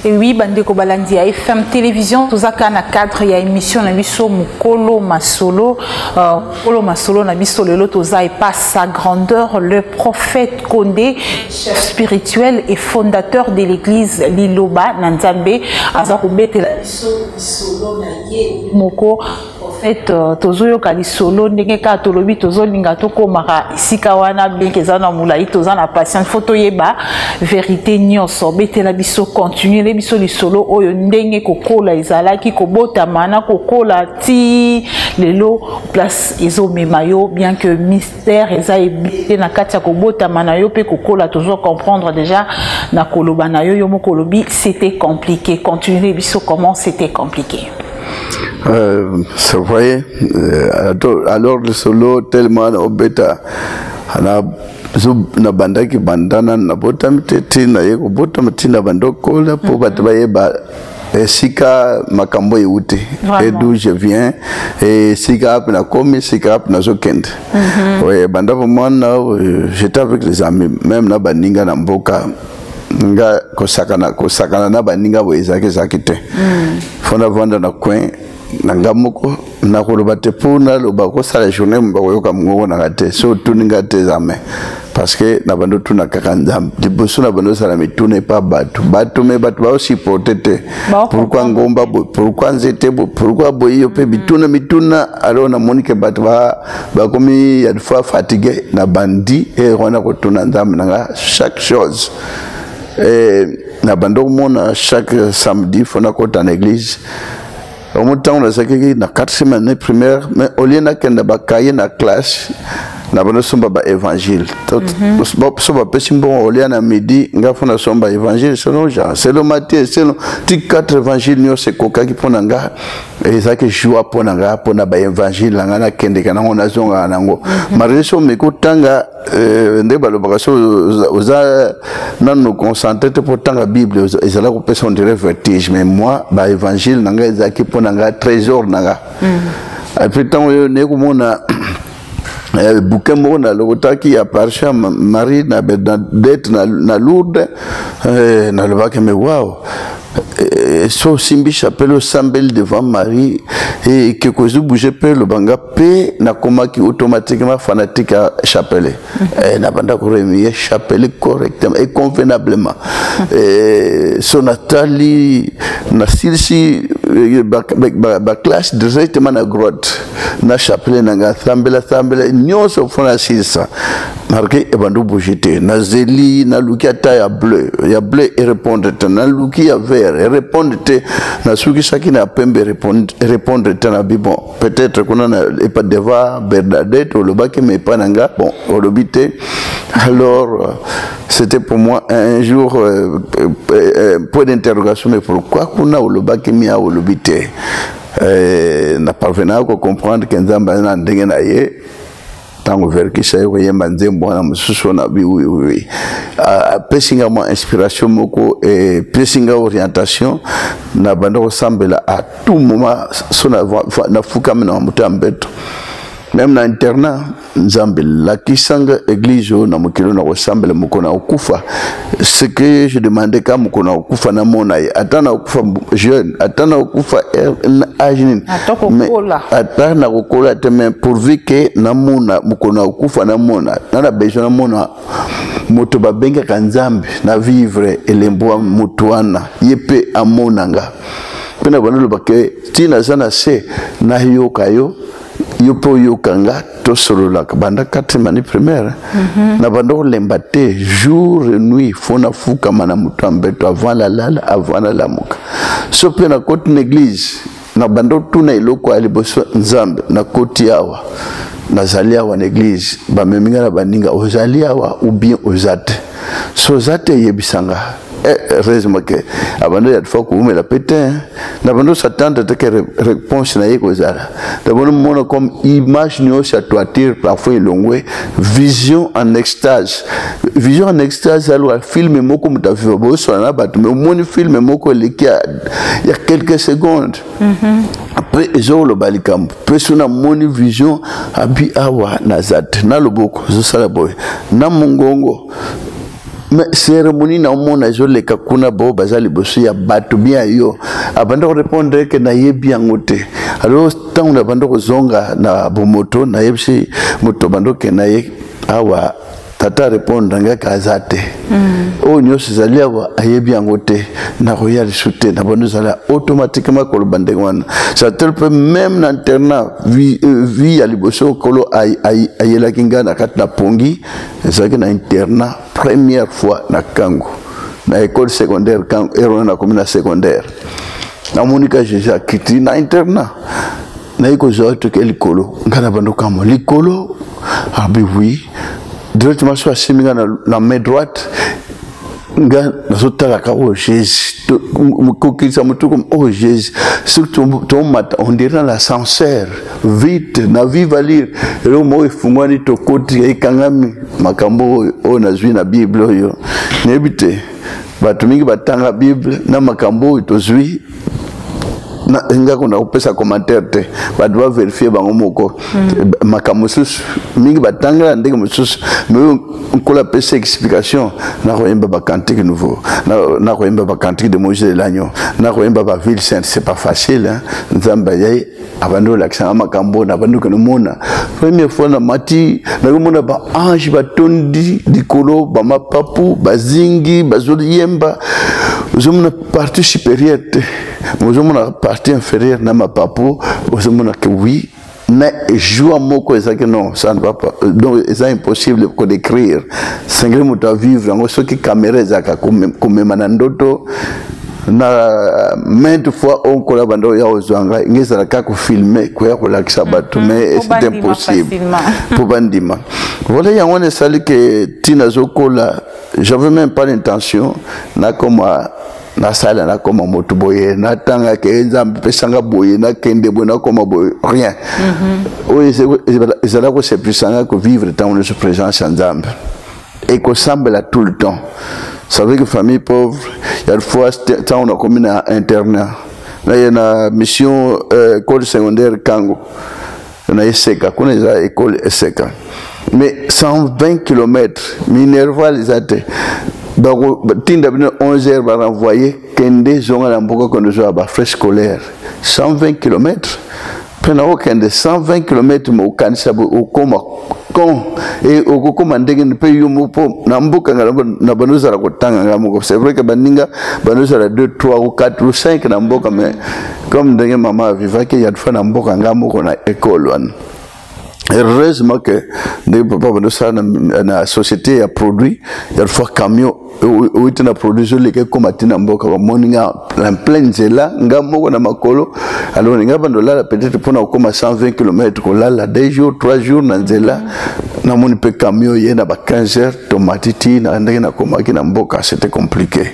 Et oui, bandeko balandi ya FM Télévision, tozaka na cadre ya émission na biso Mokolo Masolo. Mokolo Masolo na biso lelo toza epa sa grandeur le prophète Condé, chef spirituel et fondateur de l'église Liloba na Nzambe, aza kobetela biso lisolo na ye moko. Prophète, tozoyoka lisolo ndenge kaka tolobi, tozolinga tokomaka esika wana, bien ke eza na molai, toza na patience, faut toyeba vérité nyonso. Betela biso, continuele biso lisolo oyo, ndenge kokola ezalaki, kobotama na kokola ti lelo place ezomema yo, bien que mystère eza ebele na kati ya kobotama na yo mpe kokola. Tozo comprendre déjà na koloba na yo, yo moko olobi c'était compliqué. Continuele biso comment c'était compliqué. C'est vrai, alors le solo tellement obeta na nabandaki banda nanu nabotami te ti naye kobotama ti na banda okola mpo bato bayeba esika makambo euti et d'où je viens, esika ape nakomi, esika ape nazokende. Ouais, banda bomwana, j'étais avec les amis, même na baninga na mboka. Nga kosakana, kosakana na baninga boye ezalaki, ezalaki te. Faut navanda na coin na nga moko, nakoloba te mpo naloba kosala journée bakoyoka mongongo nanga te. So otuni nga te, jamais, parce que na bando otuna kaka Nzambe liboso. Na bando osala mituna epa bato, bato me bato baosupporte te. Pourquoi ngomba boye? Pourquoi nzete boye? Pourquoi boye? Yo mpe mituna, mituna. Alors namoni ke bato bakomi ya fois fatigué na bandi e wana kotuna Nzambe na nga chaque chose. Na bando komona chaque samedi faut nakota na église. Omo ntango nazalaki na quatrième année primaire, mais au lieu nakende bakaye na classe, Na bando somba ba évangile. So bapesi mbongo olia na midi, nga fo nasomba évangile selon Jean, selon Matthieu, selon ti quatre évangile nyonso ekokaki mpo na nga. Ezalaki joie mpo na nga, mpo na baévangile na nga, nakendeka nango, nazongaka nango. Malgré so omeki otanga, nde balobaka so oza nano concentré te mpo otanga Bible, ezala kopesa on dirait vertige. Mais moi, baévangile na ngai ezalaki mpo na nga trésor na nga. Et puis ntango oyo naye komona bouquin moko nalokotaki ya apparition ya Marie na Bernadette na Lourdes, nalobaki: "Mais wow, so osimbi chapelet, osambeli devant Marie, ekeko ezobouge." Mpe elobanga mpe nakomaki automatiquement fanatique ya chapelet. Nabanda koremuer chapelet correctement et convenablement. So natali, nasilisi baclasse, directement na grotte na chapelet na nga, sambela sambela nyonso fo nasilisa. Marke ebandi obouge te. Nazeli, naluki ata ya bleu, ya bleu erépondre te, naluki ya vert, erépondre te, nasukisaki na pembe, répondre te. Na bi bon, peut-être kuna na epa devant Bernadette olobaki, mais epa na nga, bon, olobi te. Alors c'était pour moi un jour point d'interrogation: mais pourquoi kuna olobaki, mia olobi te? Na parvenaka kocomprendre ke Nzambe aza na ndenge na ye. Ntango Verckys aye koyemba nzembo wana mosusu na bi oui oui, apesi nga mwa inspiration moko, epesi nga orientation. Na banda kosambela à tout moment. So nafukami na moto ya mbeto, même na internat: "Nzambe, lakisanga église oyo na mokili na kosambela mokolo na kokufa." Ce que je demandais, ka mokolo na kokufa namona ye, ata na kokufa jeune, ata na kokufa age nini, ata na kokola te, mais pourvu que namona mokolo na kokufa, namona na besoin namona moto babengaka Nzambe, na vivre elembo wa moto wana, ye mpe amonanga mpe. Na banda loba ke ntina aza na se, nayoka yo, yo mpe oyoka nga, tosololaka banda quatrième année primaire. Na banda kolemba te, jour et nuit fo nafukama na moto ya mbeto avant lalala, avant nalamuka. So mpe nakoti na église, na banda otuna eloko ya liboso: "Nzambe, nakoti awa, nazali awa na église, bamemi nga na baninga, ozali awa ou bien oza te? So oza te, eyebisanga." Heureusement ke abanda ya fois koumela pe te, na bando s'attendre te ke réponse na ye kozala. D'abord mona comme image nyonso ya toiture, plafond elongwe, vision en extase. Vision en extase, alors film moko moto aviva, boswana na bato, mais omoni film moko eleki ya quelques secondes. Après ezokoloba likambo mpe. So namoni vision, abi awa naza te, na loboko ezosala boye na mongongo, mais cérémonie naomona ezoleka kuna, bao baza liboso ya bato bien, yo abanda korépondre ke nayebi yango te. Alors ntango nabanda kozonga na bomoto, nayebisi moto banda okenda ye awa: "Tata répondre ngaka aza te. Oyo nyonso ezali awa, ayebi yango te. Nakoya lisu te." Na bando ezala automatiquement koloba ndenge wana. Ça tel peut même na internat, vie ya liboso okolo ayelaki ngai na kati na pongi, ezalaki na internat, première fois na Kango, na école secondaire Kango. Ere nakomi na secondaire, namoni ka Jésus akiti na internat, naye kozwa toke likolo. Ngai na bando kamo likolo, abi oui, directement so asimbi ngai na main droite. Nga nazotalaka: "Oyo Jésus." Kokilisa motu comme: "Oh Jésus." Surtout tomata, on dirait dans l'ascenseur, vite na vive allure, eloko moko efungwani, tokoti, ekangami. Makambo oyo oyo nazwi na Bible oyo, nayebi te, bato mingi batanga Bible na makambo oyo tozwi. Nga kona kopesa commentaire te, bato baverifie bango moko. Makambo mosusu mingi batangela ndenge mosusu, mais oyo Nkolo apesa explication. Nakoyemba bacantique nouveau, nakoyemba bacantique de Moïse de l'agneau, nakoyemba baville sainte. C'est pas facile, hein? Nzambe ayai, abandi olakisanga makambo. Na bandi okende mona première fois na mati, nakomona baange batondi likolo, bamapapu bazingi, bazoyemba. Ozomona partie supérieure te, ozomona partie inférieure na mapapu. Ozomona ke oui, na joie moko ezalaki. Non, ça ne va pas. Donc eza impossible kodécrire, sengeli moto avivre yango. Soki caméra ezalaka komema na ndoto. Na maintes fois oyo nkola banda oya kozwa ngai, ngai ezala kaka kofilme, koya kolakisa bato, mais c'est impossible mpo bandima. Voilà, yango wana esali ke ntina azokola, j'avais même pas l'intention nakoma, nasala, nakoma moto boye, natangaka ye, Nzambe pesanga boye, nakende boye, nakoma boye, rien. Oyo ezala kosepelisa kovivre ntango nyonso présence ya Nzambe, ekosambela tout le temps. Ça veut que famille pauvre, ya fois ntango nakomi na internat, naye na mission, école secondaire Kango na Eseka kuna, eza école Eseka, mais 120 km, minerval eza te. Batinda bino 11 heures, barenvoye, kende, zonga na mboka, kende ozwa bafrais scolaire. 120 km mpe nakokende 120 km, okanisa okoma kon e okokoma ndenge mpe yo mpo na mboka nga na bando ozala kotanga nga moko. C'est vrai que baninga bando ozala 2, 3 ou 4 ou 5 na mboka, mais comme ndenge mama avivaki, ya fois na mboka nga moko na école wana. Heureusement que ndenge papa bandosala na société ya produit, ya fois camion outi na produit ezoleka, ekóma ti na mboka, bamoni nga na plein nzela, nga moko na makolo. Alors nga bando olala peut-être mpona kokóma 120 km, kolala 2 jours, 3 jours na nzela. Namoni mpe camion ye na ba 15 heures, tomati ti na ndenge nakomaki na mboka. C'était compliqué.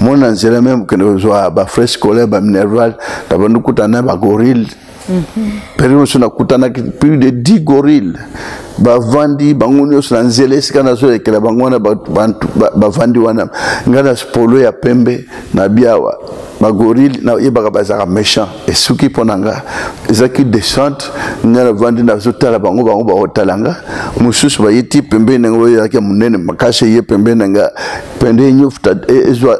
Omoni na nzela même kende kozwa bafrais scolaire, baminerval, na bando kutana na bagorille. Période mosusu nakutanaki plus de 10 gorille, bavandi bango nyonso na nzela esika nazolekela bango wana, bavandi wana, ngai na polo ya pembe na biawa. Bagorille nayebaka bazalaka méchant, esuki mpo na nga ezalaki descente. Ngai navandi, nazotala bango, bango bakotala nga. Mosusu baye ti pembeni na nga, oyo ezalaki ya monene makasi eye pembeni na nga, pende enyofuta, ezwa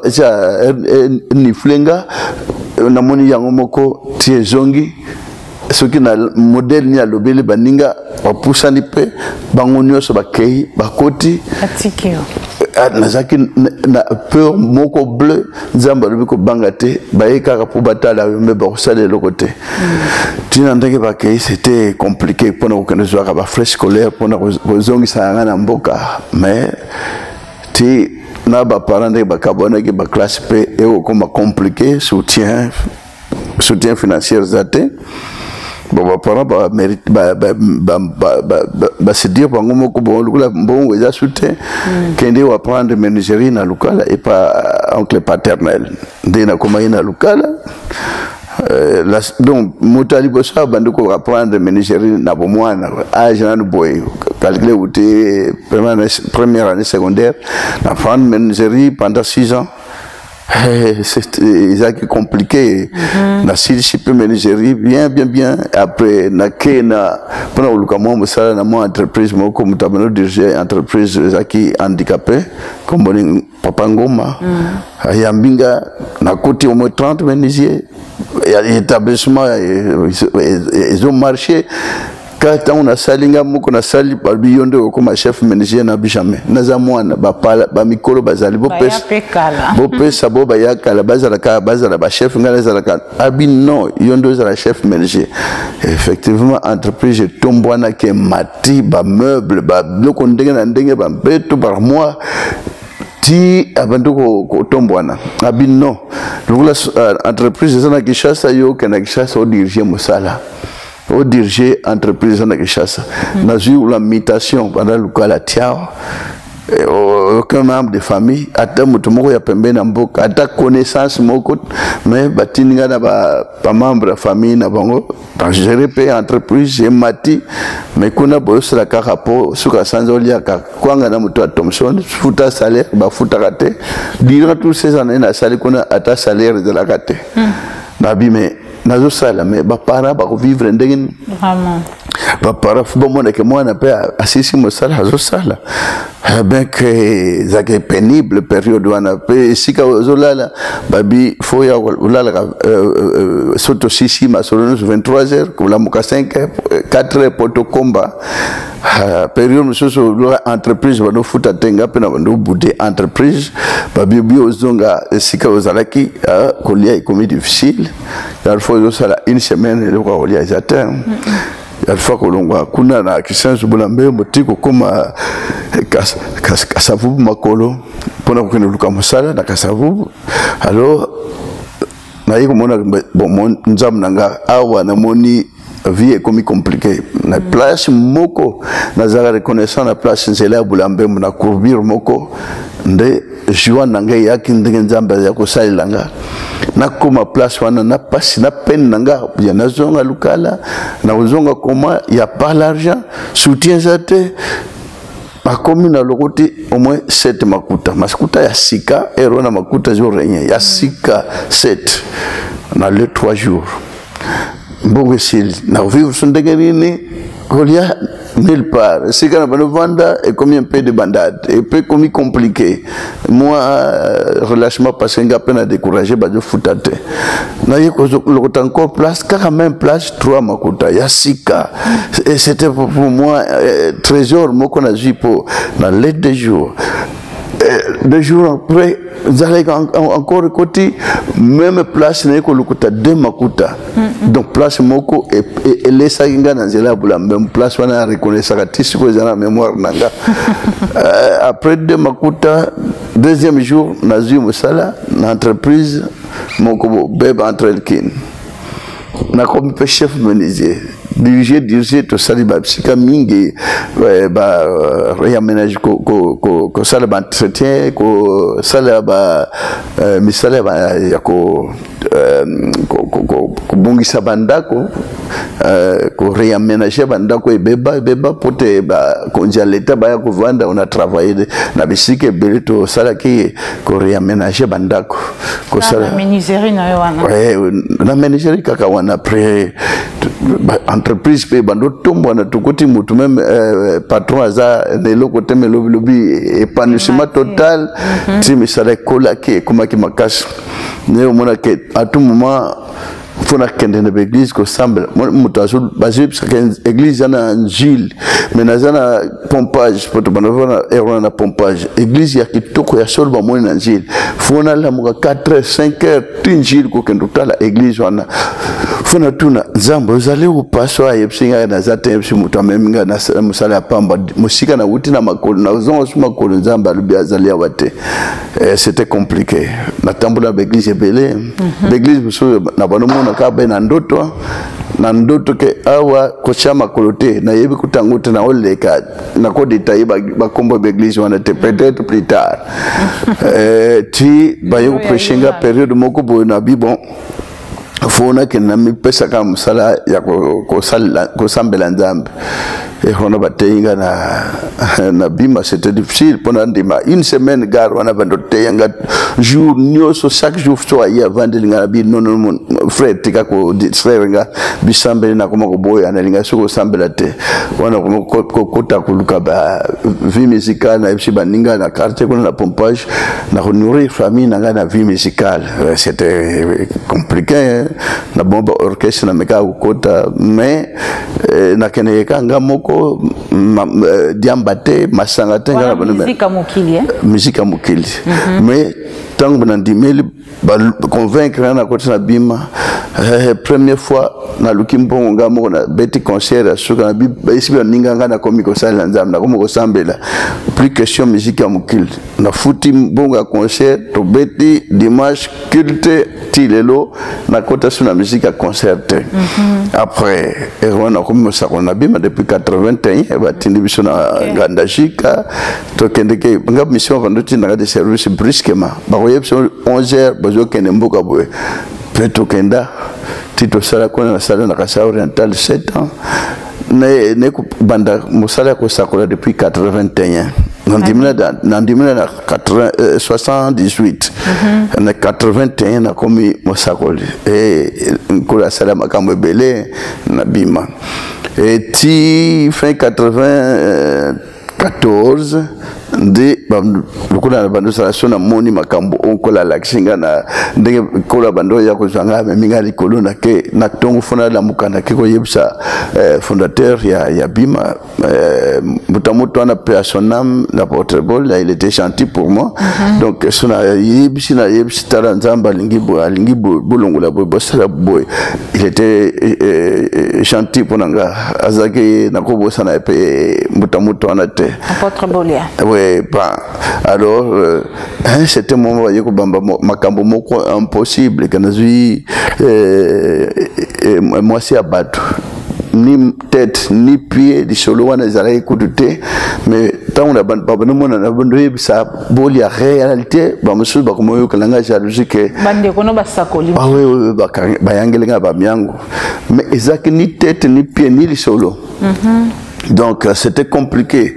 nifle nga. Namoni yango moko ti ezongi, soki na modèle nini alobeli baninga, bapusani mpe bango nyonso bakei, bakoti. Nazalaki na peur moko bleu. Nzambe alobi kobanga te, baye kaka mpo batala yo, me bakosala eloko te. Ntina ndenge bakei, c'était compliqué mpona kokende zwaka bafrais scolaire mpona kozongisa yanga na mboka. Mais ti na baparent ndenge bakabwanaki, baclasse mpe ekokoma compliqué, soutien financier eza te. Bon, baparent base dire bango moko, bon, lokola mbongo eza su te, kende oapprendre menuiserie na Lukala epa oncle paternel. Nde nakomaki na Lukala. Donc moto ya liboso abandi koapprendre menuiserie na bomwana, age nanu boye, calcule ute première année secondaire, na apprendre menuiserie pendant 6 ans. Ezalaki compliqué. Nasilisi mpe menuiserie bien bien bien. Après nake na mpona koluka mwa mosala na mwa entreprise moko. Moto abandi odirige entreprise ezalaki handicapé, komboni Papa Ngoma. Ayambi nga, nakoti au moins 30 menuisier, établissement ezomarché. Ka ntango nasali nga moko, nasali, balobi yo nde okoma chef menuisier. Na bi jamais, naza mwana, bamikolo bazali, bopesa bo baya kala, bazalaka, bazala bachef, ngai nazalaka. Abi non, yo nde ozala chef menuisier. Effectivement, entreprise etombwanaki, emati bameuble, babiloko ndenge na ndenge, bambeto par mois, ti abandi kotombwana. Abi non, lokola entreprise eza na Kinshasa, yo okende na Kinshasa odirige mosala, odirige entreprise eza na Kinshasa. Nazwi la mutation banda Lukala tiawa, aucun membre de famille, ata moto moko ya pembeni na mboka, ata connaissance moko. Mais batindi ngai na bamembre ya famille na bango, bagere mpe entreprise emati. Mais kuna boyosala kaka mpo suka sanza oliaka kwanga na moto ya Thomson, futa salaire bafutaka te. Durant tous ces années nasali kuna, ata salaire ezalaka te. Nabi mais nazosala, mais baparent bakovivre ndenge nini? Baparent faut bamonake mwana mpe asisi mosala azosala bien que ezalaki pénible période wana. Mpe esika ozolala, babi faut ya olalaka so tosisi masolo nyonso 23 heures, kolamuka 5 heures, 4 heures po tokomba. Période mosusu entreprise bandofuta te, nga mpe na bando bude entreprise, babibi ozonga esika ozalaki, kolia ekomi difficile. Il faut ozosala une semaine, eloko ya kolia eza te. Alpha kolongwa kuna na Kisenso Bolambe ti kokóma Kasavubu makolo mpona kokende koluka mosala na Kasavubu. Alors naye komona, bon, Nzambe na nga, awa namoni vie ekomi compliqué na place moko. Nazalaka reconnaissant na place nzela ya Bulambembo, na courbure moko nde joie na ngai eyaki, ndenge Nzambe aza kosalela nga. Nakóma place wana na pasi na peine na nga ya nazonga Lukala, nakozonga koma ya pas l'argent, soutien eza te. Bakomi na lokoti au moins 7 makuta, makuta ya sika ero wana, makuta ezorenye ya sika 7 na le 3 jours. Mbongo esili, nakovivre so ndenge nini? Kolia nulle part. Esika na bano vanda ekomi un peu de bandade epe ekomi compliqué. Moi relâchement, parce que nga mpe na découragé, bazofuta te. Naye kolokota encore place, kaka même place, trois makuta ya sika. Et c'était pour moi trésor moko nazwi mpo na les 2 jours. 2 jours après, nzalaki encore ekoti même place, naye kolukuta deux makuta. Donc place moko elesaki nga na nzela ya Bulambe, place wana reconnaissaka ti sikoyo, eza na mémoire na nga. Après deux makuta, deuxième jour nazwi mosala na entreprise moko, Beb Entrelkin. Nakomi mpe chef menuisier, dirige dirige. Tosali babisika mingi, ba réaménage, kosala baentretien, kosala ba misala ya kobongisa bandako, koréaménage bandako ebeba ebeba po te bakonzi ya leta baya kovanda. On a travaillé na bisika ebele, tosalaki koréaménage bandako. Kosala menuiserie na yo wana? Na menuiserie kaka wana. Après entreprise mpe bando tombwana, tokoti motu même patron aza na eloko te, me lobilobi épanouissement total. Ti misala ekolaki, ekomaki makasi, nde omonake à tout moment fo nakende na baeglise kosambela. Moto bazoyebisaka église eza na Njili, mais naza na Pompage, po tobanda na heure wana na Pompage. Église ya kitoko ya solo bamoni na Njili, fo nalamuka 4 heures, 5 heures ti Njili kokende kotala église wana. Fo natuna Nzambe: ozali kopaso? Ayebisi ngai naza te. Yebisi moto amemi ngai na mosala ya pamba, mosika nawuti na makolo, nazonga su makolo. Nzambe alobi azali awa te. C'était compliqué. Natambola baeglise ebele, baeglise mosusu na banomona kaka be na ndoto, na ndoto ke awa kotia makolo te. Nayebi kutango te, naoleka nakodetaye bakombo ya baeglise wana te, peut-être plus tard. Ti baye koprêche nga période moko boye, na bi bon, fo nakende namipesaka mosala ya kosambela Nzambe. Wana bateyi nga na Bima. C'était difficile mpona ndima. Une semaine gare wana bando teya nga jour nyonso, chaque jour so aye avandeli nga na bi: non, non, frère, tika kodistraire nga, bisambeli. Nakoma koboya, nalinga soki kosambela te. Wana kokota koluka ba vie musicale. Nayebisi baninga na quartier kuna na Pompage, na konourrir famille na ngai na vie musicale. C'était compliqué. Na bon ba orchestre namekaka kokota, mais nakendeke kaka nga moko, diamba te, masanga te. Nga musique ya mokili. Mais ntango nandimeli, convaincre nga, nakoti na Bima. Première fois naluki mbongo nga moko, nabeti concert ya suka. Bayesi baninga nga, nakomi kosalela Nzambe, nakomi kosambela, plus question musique ya mokili. Nafuti mbongo ya concert, tobeti dimanche culte. Ti lelo nakota so na musique ya concert te. Après wana nakomi mosako na Bima depuis 81. Batindi biso na Ngandajika, tokendeke nga mission. Bando tindanga de service brusquement, bakoyebi biso 11 heures bazokende mboka boye, mpe tokenda ti tosala kuna. Nasala na Kasai Oriental 7 ans. Ne kobanda mosala ya kosakola depuis 81. Nandimina na 78, na 81 nakomi mosakoli. Nkolo asala makambo ebele na Bima. Ti fin 94 nde lokola na bando osala so, namoni makambo oyo Nkolo alakisi nga na ndenge Nkolo ya bando ya kozwa nga, amemi nga likolo. Nake na ntongo, fo nalamuka, nake koyebisa fondateur ya Bima. Moto moto wana, paix à son âme, l'apôtre Bol, il était gentil pour moi. Donc so nayebisi, nayebisi: tala, Nzambe alingi boye, alingi bolongola boye, bosala boye. Il était gentil mpo na nga. Azalaki, nakobosana ye mpe moto moto wana te. Apôtre Bolia. Oui, bon, alors un certain moment, baye kobamba makambo moko impossible, ke nazwi mwasi ya bato, ni tête ni pied. Lisolo wana ezalaki kutu te. Mais ntango na banomona na bandoyebisa bolia réalité, bamosusu bakomoyokela nga jalousie ke Bandeko no basakoli. Ah oui, oui, bayangeli nga bamiango, mais ezalaki ni tête ni pied ni lisolo. Donc c'était compliqué.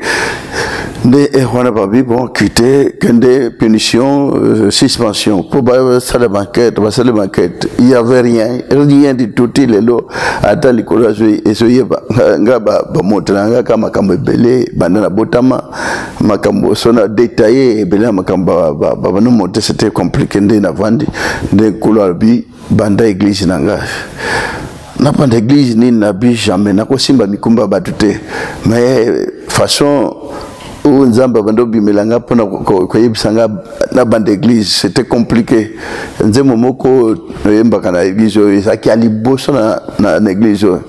Nde wana babi: bon, quitte, kende punition, suspension, mpo basala baenquête. Basala baenquête, il y avait rien, rien du tout. Ti lelo, ata likolo ezoyeba nga bamoto na nga ka makambo ebele banda na botama, makambo so na détaillé ebele na makambo babanomote. C'était compliqué. Nde navandi, nde nkolo alobi: banda église na nga. Napanda église nini? Nabi jamais nakosimba mikumba ya bato te. Mais façon oyo Nzambe abandi obimela nga mpona koyebisa nga nabanda église, c'était compliqué. Nzembo moko oyembaka na église oyo ezalaki ya liboso na église oyo: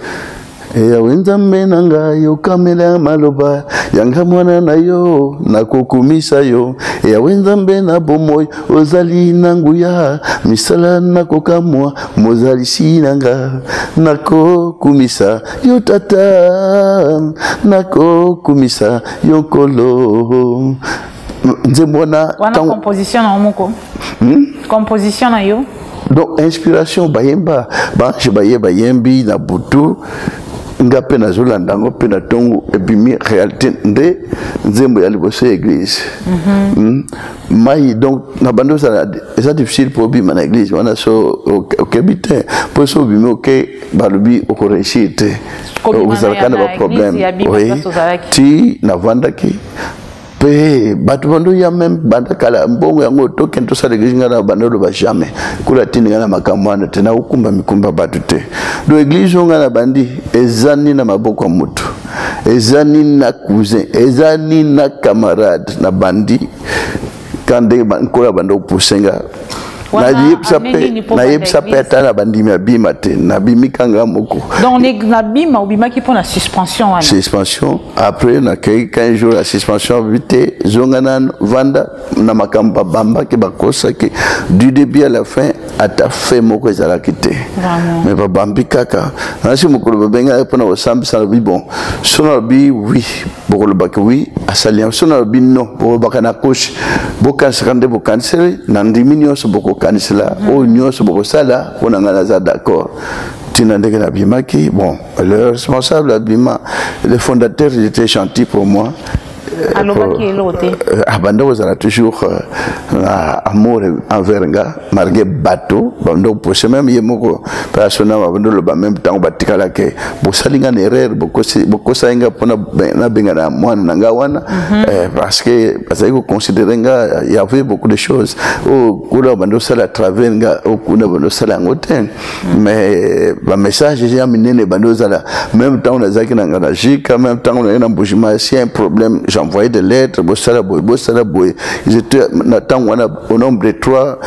Yawe Nzambe na ngai, yokamela maloba yanga mwana na yo, nakokumisa yo. Yawe Nzambe na bomoi, ozali na nguya, misala nakokamwa, mozalisi na nga, nakokumisa yo Tata, nakokumisa yo Nkolo. Nzembo wana. Wana composition na yo moko? Composition na yo? Donc inspiration, bayemba, baange baye, bayembi na butu, nga mpe nazolanda yango mpe na ntongo ebimi réalité. Nde nzembo ya liboso ya église. Mai donc na bandi ozala, eza difficile mpo obima na église wana. So okebi te, mpo so obimi, oke, balobi okoréussir te, ozalaka na baproblème. Ti navandaki mpe bato bando ya même banda kala, mbongo yango tokende tosala église, ngai na banda oloba jamais kula tindi ngai na makambo wana te, nakokumba mikumba bato te. Donc église oyo ngai na bandi eza nini na maboko ya moto, eza nini na cousin, eza nini na camarade. Na bandi ka ndenge nkolo ya banda opuse nga. Nayebisa mpe ata na bandimi ya bima te, nabimi kanga moko. Donc na bima obimaki mpo na suspension wana? Suspension. Après nakei 15 jours ya suspension, bi te, zonga nano, vanda na makambo babambaki, bakosaki du début à la fin, ata fait moko ezalaki te, mais babambi kaka. Nasi mokolo babengaki mpona kosambisa, nalobi: bon, so nalobi oui, bokolobaki oui, asali yango. So nalobi non, bokolobaka na kosi. Bokanisaka nde bokaniseli, na ndimi nyonso bokokanisela oyo nyonso bokosala mpo na ngai, naza d'accord. Ntina ndenge nabimaki, bon, le responsable abima, le fondateur, il était gentil pour moi. Alobaki eloko te? Abanda kozala toujours na amour envers nga, malgré bato banda kopose. Même ye moko mpe asona, babanda oloba même ntango batikalaki: bosali nga na erreur, bokosali nga mpona nabenga na mwana na nga wana, parce que bazali koconsidérer nga. Y avait beaucoup de choses oyo kuna banda osala à travers nga, oyo kuna banda osala yango te, mais bamessage ya minene banda ozala. Même ntango nazalaki na nga na jika, même ntango nazalaki na Mbujima, si un problème, j'envoyais des lettres: bosala boye, bosala boye. Ils étaient na ntango wana au nombre de trois,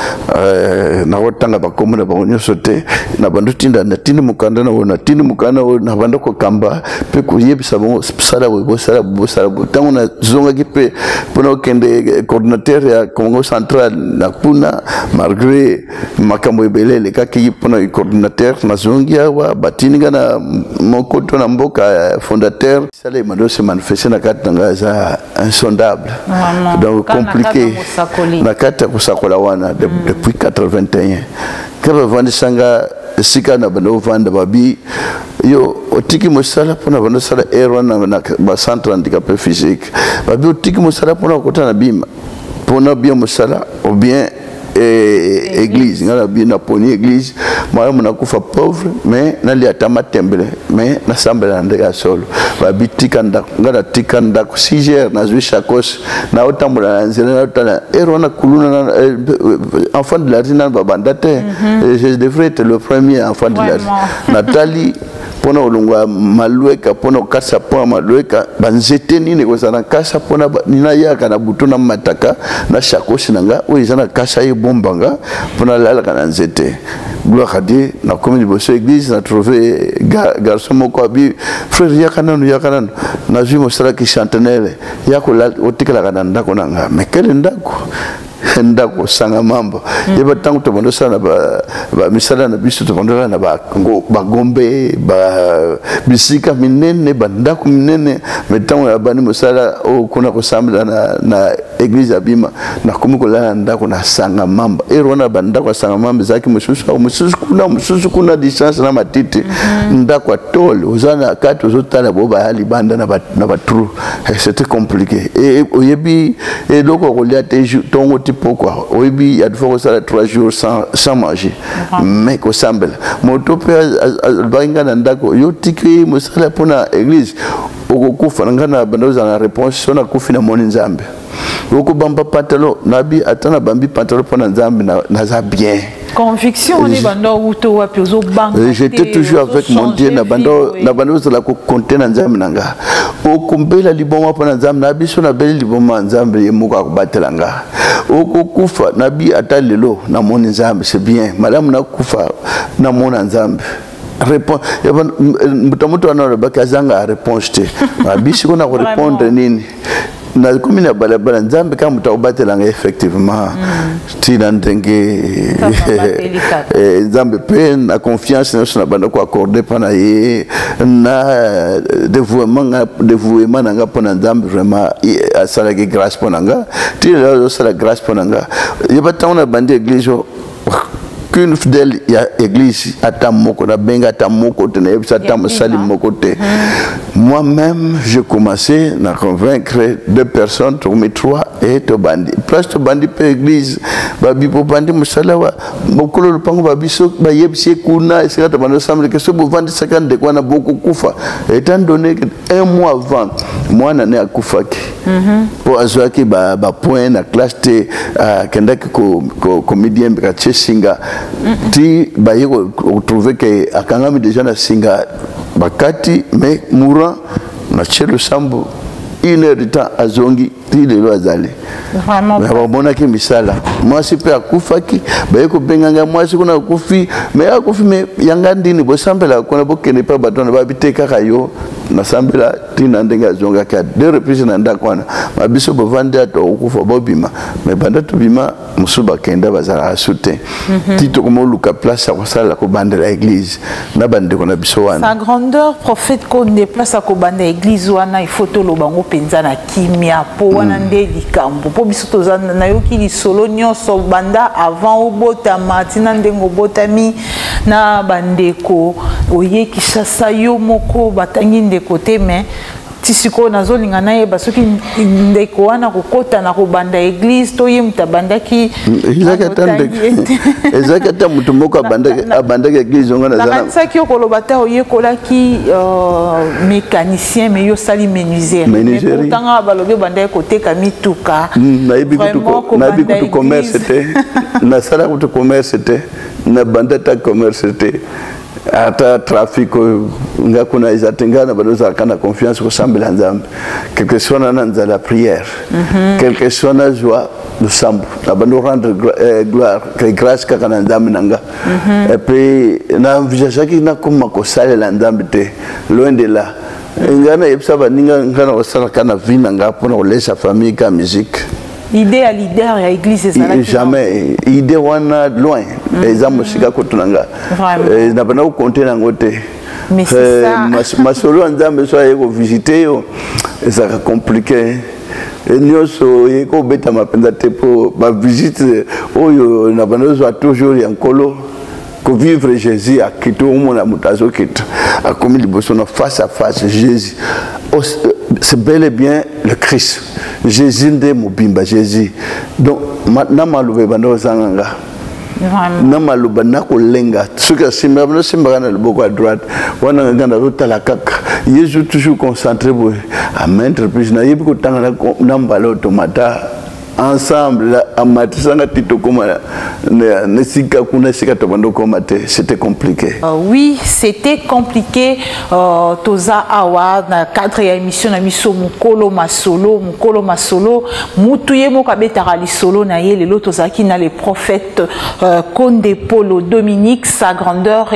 nakotanga bakombo na bango nyonso te. Na bando tinda, natindi mokanda na oyo, natindi mokanda oyo, na bando kokamba mpe koyebisa bango: sala boye, bosala boye, bosala boye. Ntango nazongaki mpe mpona kokende coordinateur ya Congo Central na kuna, malgré makambo ebele elekaki mpona coordinateur, nazongi awa, batindi nga na moko to na mboka fondateur. Salema do se manifeste na kati na ngai eza insondable, donc compliqué na kati ya kosakola wana depuis 81. Ke bavandisanga esika na banda ovanda, babi: yo otiki mosala mpona banda osala aire wana na bacentre handicapé physique. Babi: otiki mosala mpona kokota na bima, mpona bien mosala ou bien église? Nga na bi naponi église. Malamu nakufa pauvre, mais nalia ata matembele, mais nasambela na ndenge ya solo. Babi: tika ndako. Nga natika ndako 6 heures, nazwi sacoche, naotambola na nzela, naotala ere wana kuluna, enfant de la rue nano babanda te. Je devrais être le premier enfant de la rue. Natali Mpona kolongwa Malueka, mpona kokatisa pont ya Malueka, banzete nini ekozala na kasa mpona nayaka na butu na mataka na sakosi na nga oyo eza na kasa ebomba nga mpona nalalaka na nzete. Gloire à Dieu, nakomi liboso église, na trouvé garçon moko abi: "Frère, yaka nanu, yaka nanu, nazwi mosalaki chantenele, ya otikalaka na ndako na nga." Mais quel ndako? Ndako sanga mambo. Yeba ntango tobanda osala na bamisala na biso, tobanda na bagombe, bisika minene, bandako minene. Mais ntango nabandi mosala oyo kuna, kosambela na église ya Bima, nakomi kolala na ndako na sanga mamba. Ere wana bandako ya sanga mamba ezalaki mosusu awa, mosusu kuna, mosusu kuna, distance na matiti. Ndako ya tole, oza na kati, ozotala bo baya libanda na batrou. C'était compliqué. Oyebi eloko ya kolia te ntongo ti pokwa. Oyebi ya fois kosala 3 jours sans manger, mais kosambela. Moto mpe alobaki ngai na ndako: "Yo tiki mosala mpona église, okokufa." Na ngai na banda ozala na réponse: "So nakufi, namoni Nzambe." "Okobamba pantalon." Nabi: "Ata nabambi pantalon mpo na Nzambe, naza bien." Conviction wana ebanda outa wapi? Ozobanga? J'étais toujours avec mon Dieu. Na banda ozala kocompter na Nzambe na nga. "Okombela liboma mpo na Nzambe." Na biso nabeli liboma ya Nzambe, ye moko akobatela nga. "Okokufa." Nabi: "Ata lelo namoni Nzambe, c'est bien. Malamu nakufa namona Nzambe." Réponse, moto moto wana alobaki azanga réponse te. Abisi ko na korépondre nini? Nakomi na balabala, Nzambe kaka moto akobatelanga. Effectivement, ntina ndenge Nzambe mpe na confiance nyonso na banda koaccorder mpo na ye, na dévouement na nga mpo na Nzambe, vraiment asalaki grâce mpo na nga. Ntina lelo azosala grâce mpo na nga. Yeba ntango na bandi église, qu'une fidèle ya église ata moko nabenga, ata moko te nayebisa, ata mosali moko te. Moi-même, je commençais na convaincre deux personnes, tokomi trois et tobandi place. Tobandi mpe église, babi bobandi mosala wa mokolo lopango, babiso bayebisi ye kuna esika tobandi osambeleke: "So bovandisaka ndeko wana, bokokufa." Étant donné que un mois avant, mwana ne akufaki mpo azwaki bapoint na classe te, akendaki komidiembeka, tie singa ti baye kotrouver ke akangami déjà na singa bakati. Mais mourant na tie losambo, une heure de temps azongi, ti lelo azali. Bamonaki misala. Mwasi mpe akufaki, baye kobenga ngai: "Mwasi kuna akufi." Mais akufi, mais yanga ndini bosambelaka kuna, bokende mpe bato wana babi te kaka yo nasambela. Ntina ndenge azongaki a deux reprises na ndako wana, mabiso bovandi ata okufa, bobima. Mais banda tobima, mosusu bakenda, bazalaka su te. Ti tokoma oluka place ya kosalela, kobandela église na bandeko na biso wana. Sa grandeur prophète Konde, place ya kobanda église wana, il faut toloba ngo mpenza na kimia, mpo wana nde likambo. Mpo biso toza nayoki lisolo nyonso banda avant obotama ntina ndenge obotami na bandeko, oye Kinshasa yo moko, batangi ndeko te. Mais ti sikoyo nazolinga nayeba soki ndeko wana kokɔta na kobanda église to ye moto abandaki. Ezalaki ata moto moko abandaki église onga. Nakanisaki yo koloba te oyekolaki mécanicien, mais yo osali menuiserie. Pourtant balobi obandaki koteka mituka. Nayebi kutu commerce te, nasala kutu commerce te, nabanda ata commerce te, ata trafic oyo nga kuna eza te. Ngai na bando ozalaka na confiance, kosambela Nzambe, quelque soit na nzala, prière, quelque soit nazwa losambo, na bando rendre gloire, grâce kaka na Nzambe na nga. Et puis na envisageaki nakoma kosalela Nzambe te, loin de là. Ngai nayebisa baninga ngai na kosalaka na vie na nga mpona kolesa famille ka musique. Idée ya leader ya église ezalaki? Jamais idée wana, loin, eza mosika kutu na nga, na banda kocompter nango te. Masolo ya Nzambe, so aye kovisiter yo, ezalaka compliqué. Nyonso oye kobetama mpenza te, mpo bavisite oyo na banda ozwa toujours ya Nkolo, kovivre Jésus akiti, omona moto azokita, akomi liboso na face à face. Jésus, c'est bel et bien le Christ Jésus nde mobimba Jésus. Donc na maloba ebanda kozanga nga, na maloba nakolenga. Soki asimba, nosimbaka na loboko ya droite wana, nga nazotala kaka Yesu, toujours concentré boye. À maintes reprises nayebi kotanga na mbala oyo tomata. Ensemble amatisanga ti tokóma na esika kuna, esika tobanda okóma te. C'était compliqué. Oui, c'était compliqué. Toza awa na cadre ya émission na biso Mokolo Masolo. Mokolo Masolo, mutu ye moko abetaka lisolo na ye. Lelo tozalaki na le prophète Konde Polo Dominique, sa grandeur,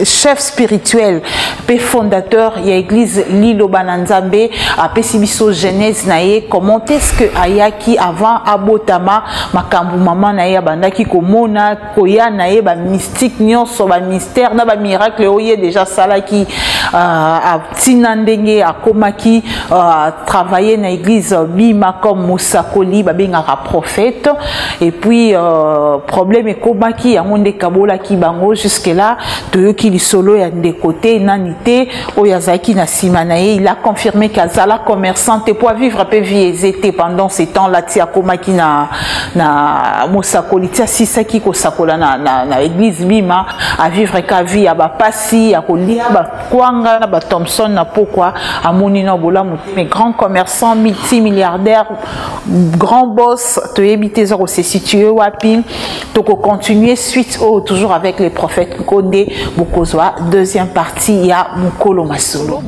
chef spirituel mpe fondateur ya église Liloba na Nzambe. Apesi biso genèse na ye, comment est-ce que ayaki avant abotama, makambo mama na ye abandaki komona, koya na ye, bamystique nyonso, bamystère na bamiracle oyo ye déjà asalaki, ntina ndenge akomaki travailler na église Bima comme mosakoli babengaka prophète. Et puis problème ekomaki, yango nde kabolaki bango. Jusque là toyoki lisolo ya ndeko te, nani te oyo azalaki na nsima na ye. Il a confirmé qu'azala commerçant te po avivre mpe vie aisée te pendant ce temps là ti akomaki na mosakoli, ti asisaki kosakola na église Bima. Avivre ka vie ya bapasi, ya kolia bakwanga na bathomson na pokwa, amoni na bolamu te. Mais grand commerçant, multimilliardaire, grand boss, toyebi te eza kose situe wapi. Tokocontinue suite oyo toujours avec les prophètes Nkonde. Bokozwa deuxième partie ya Mokolo Masolo.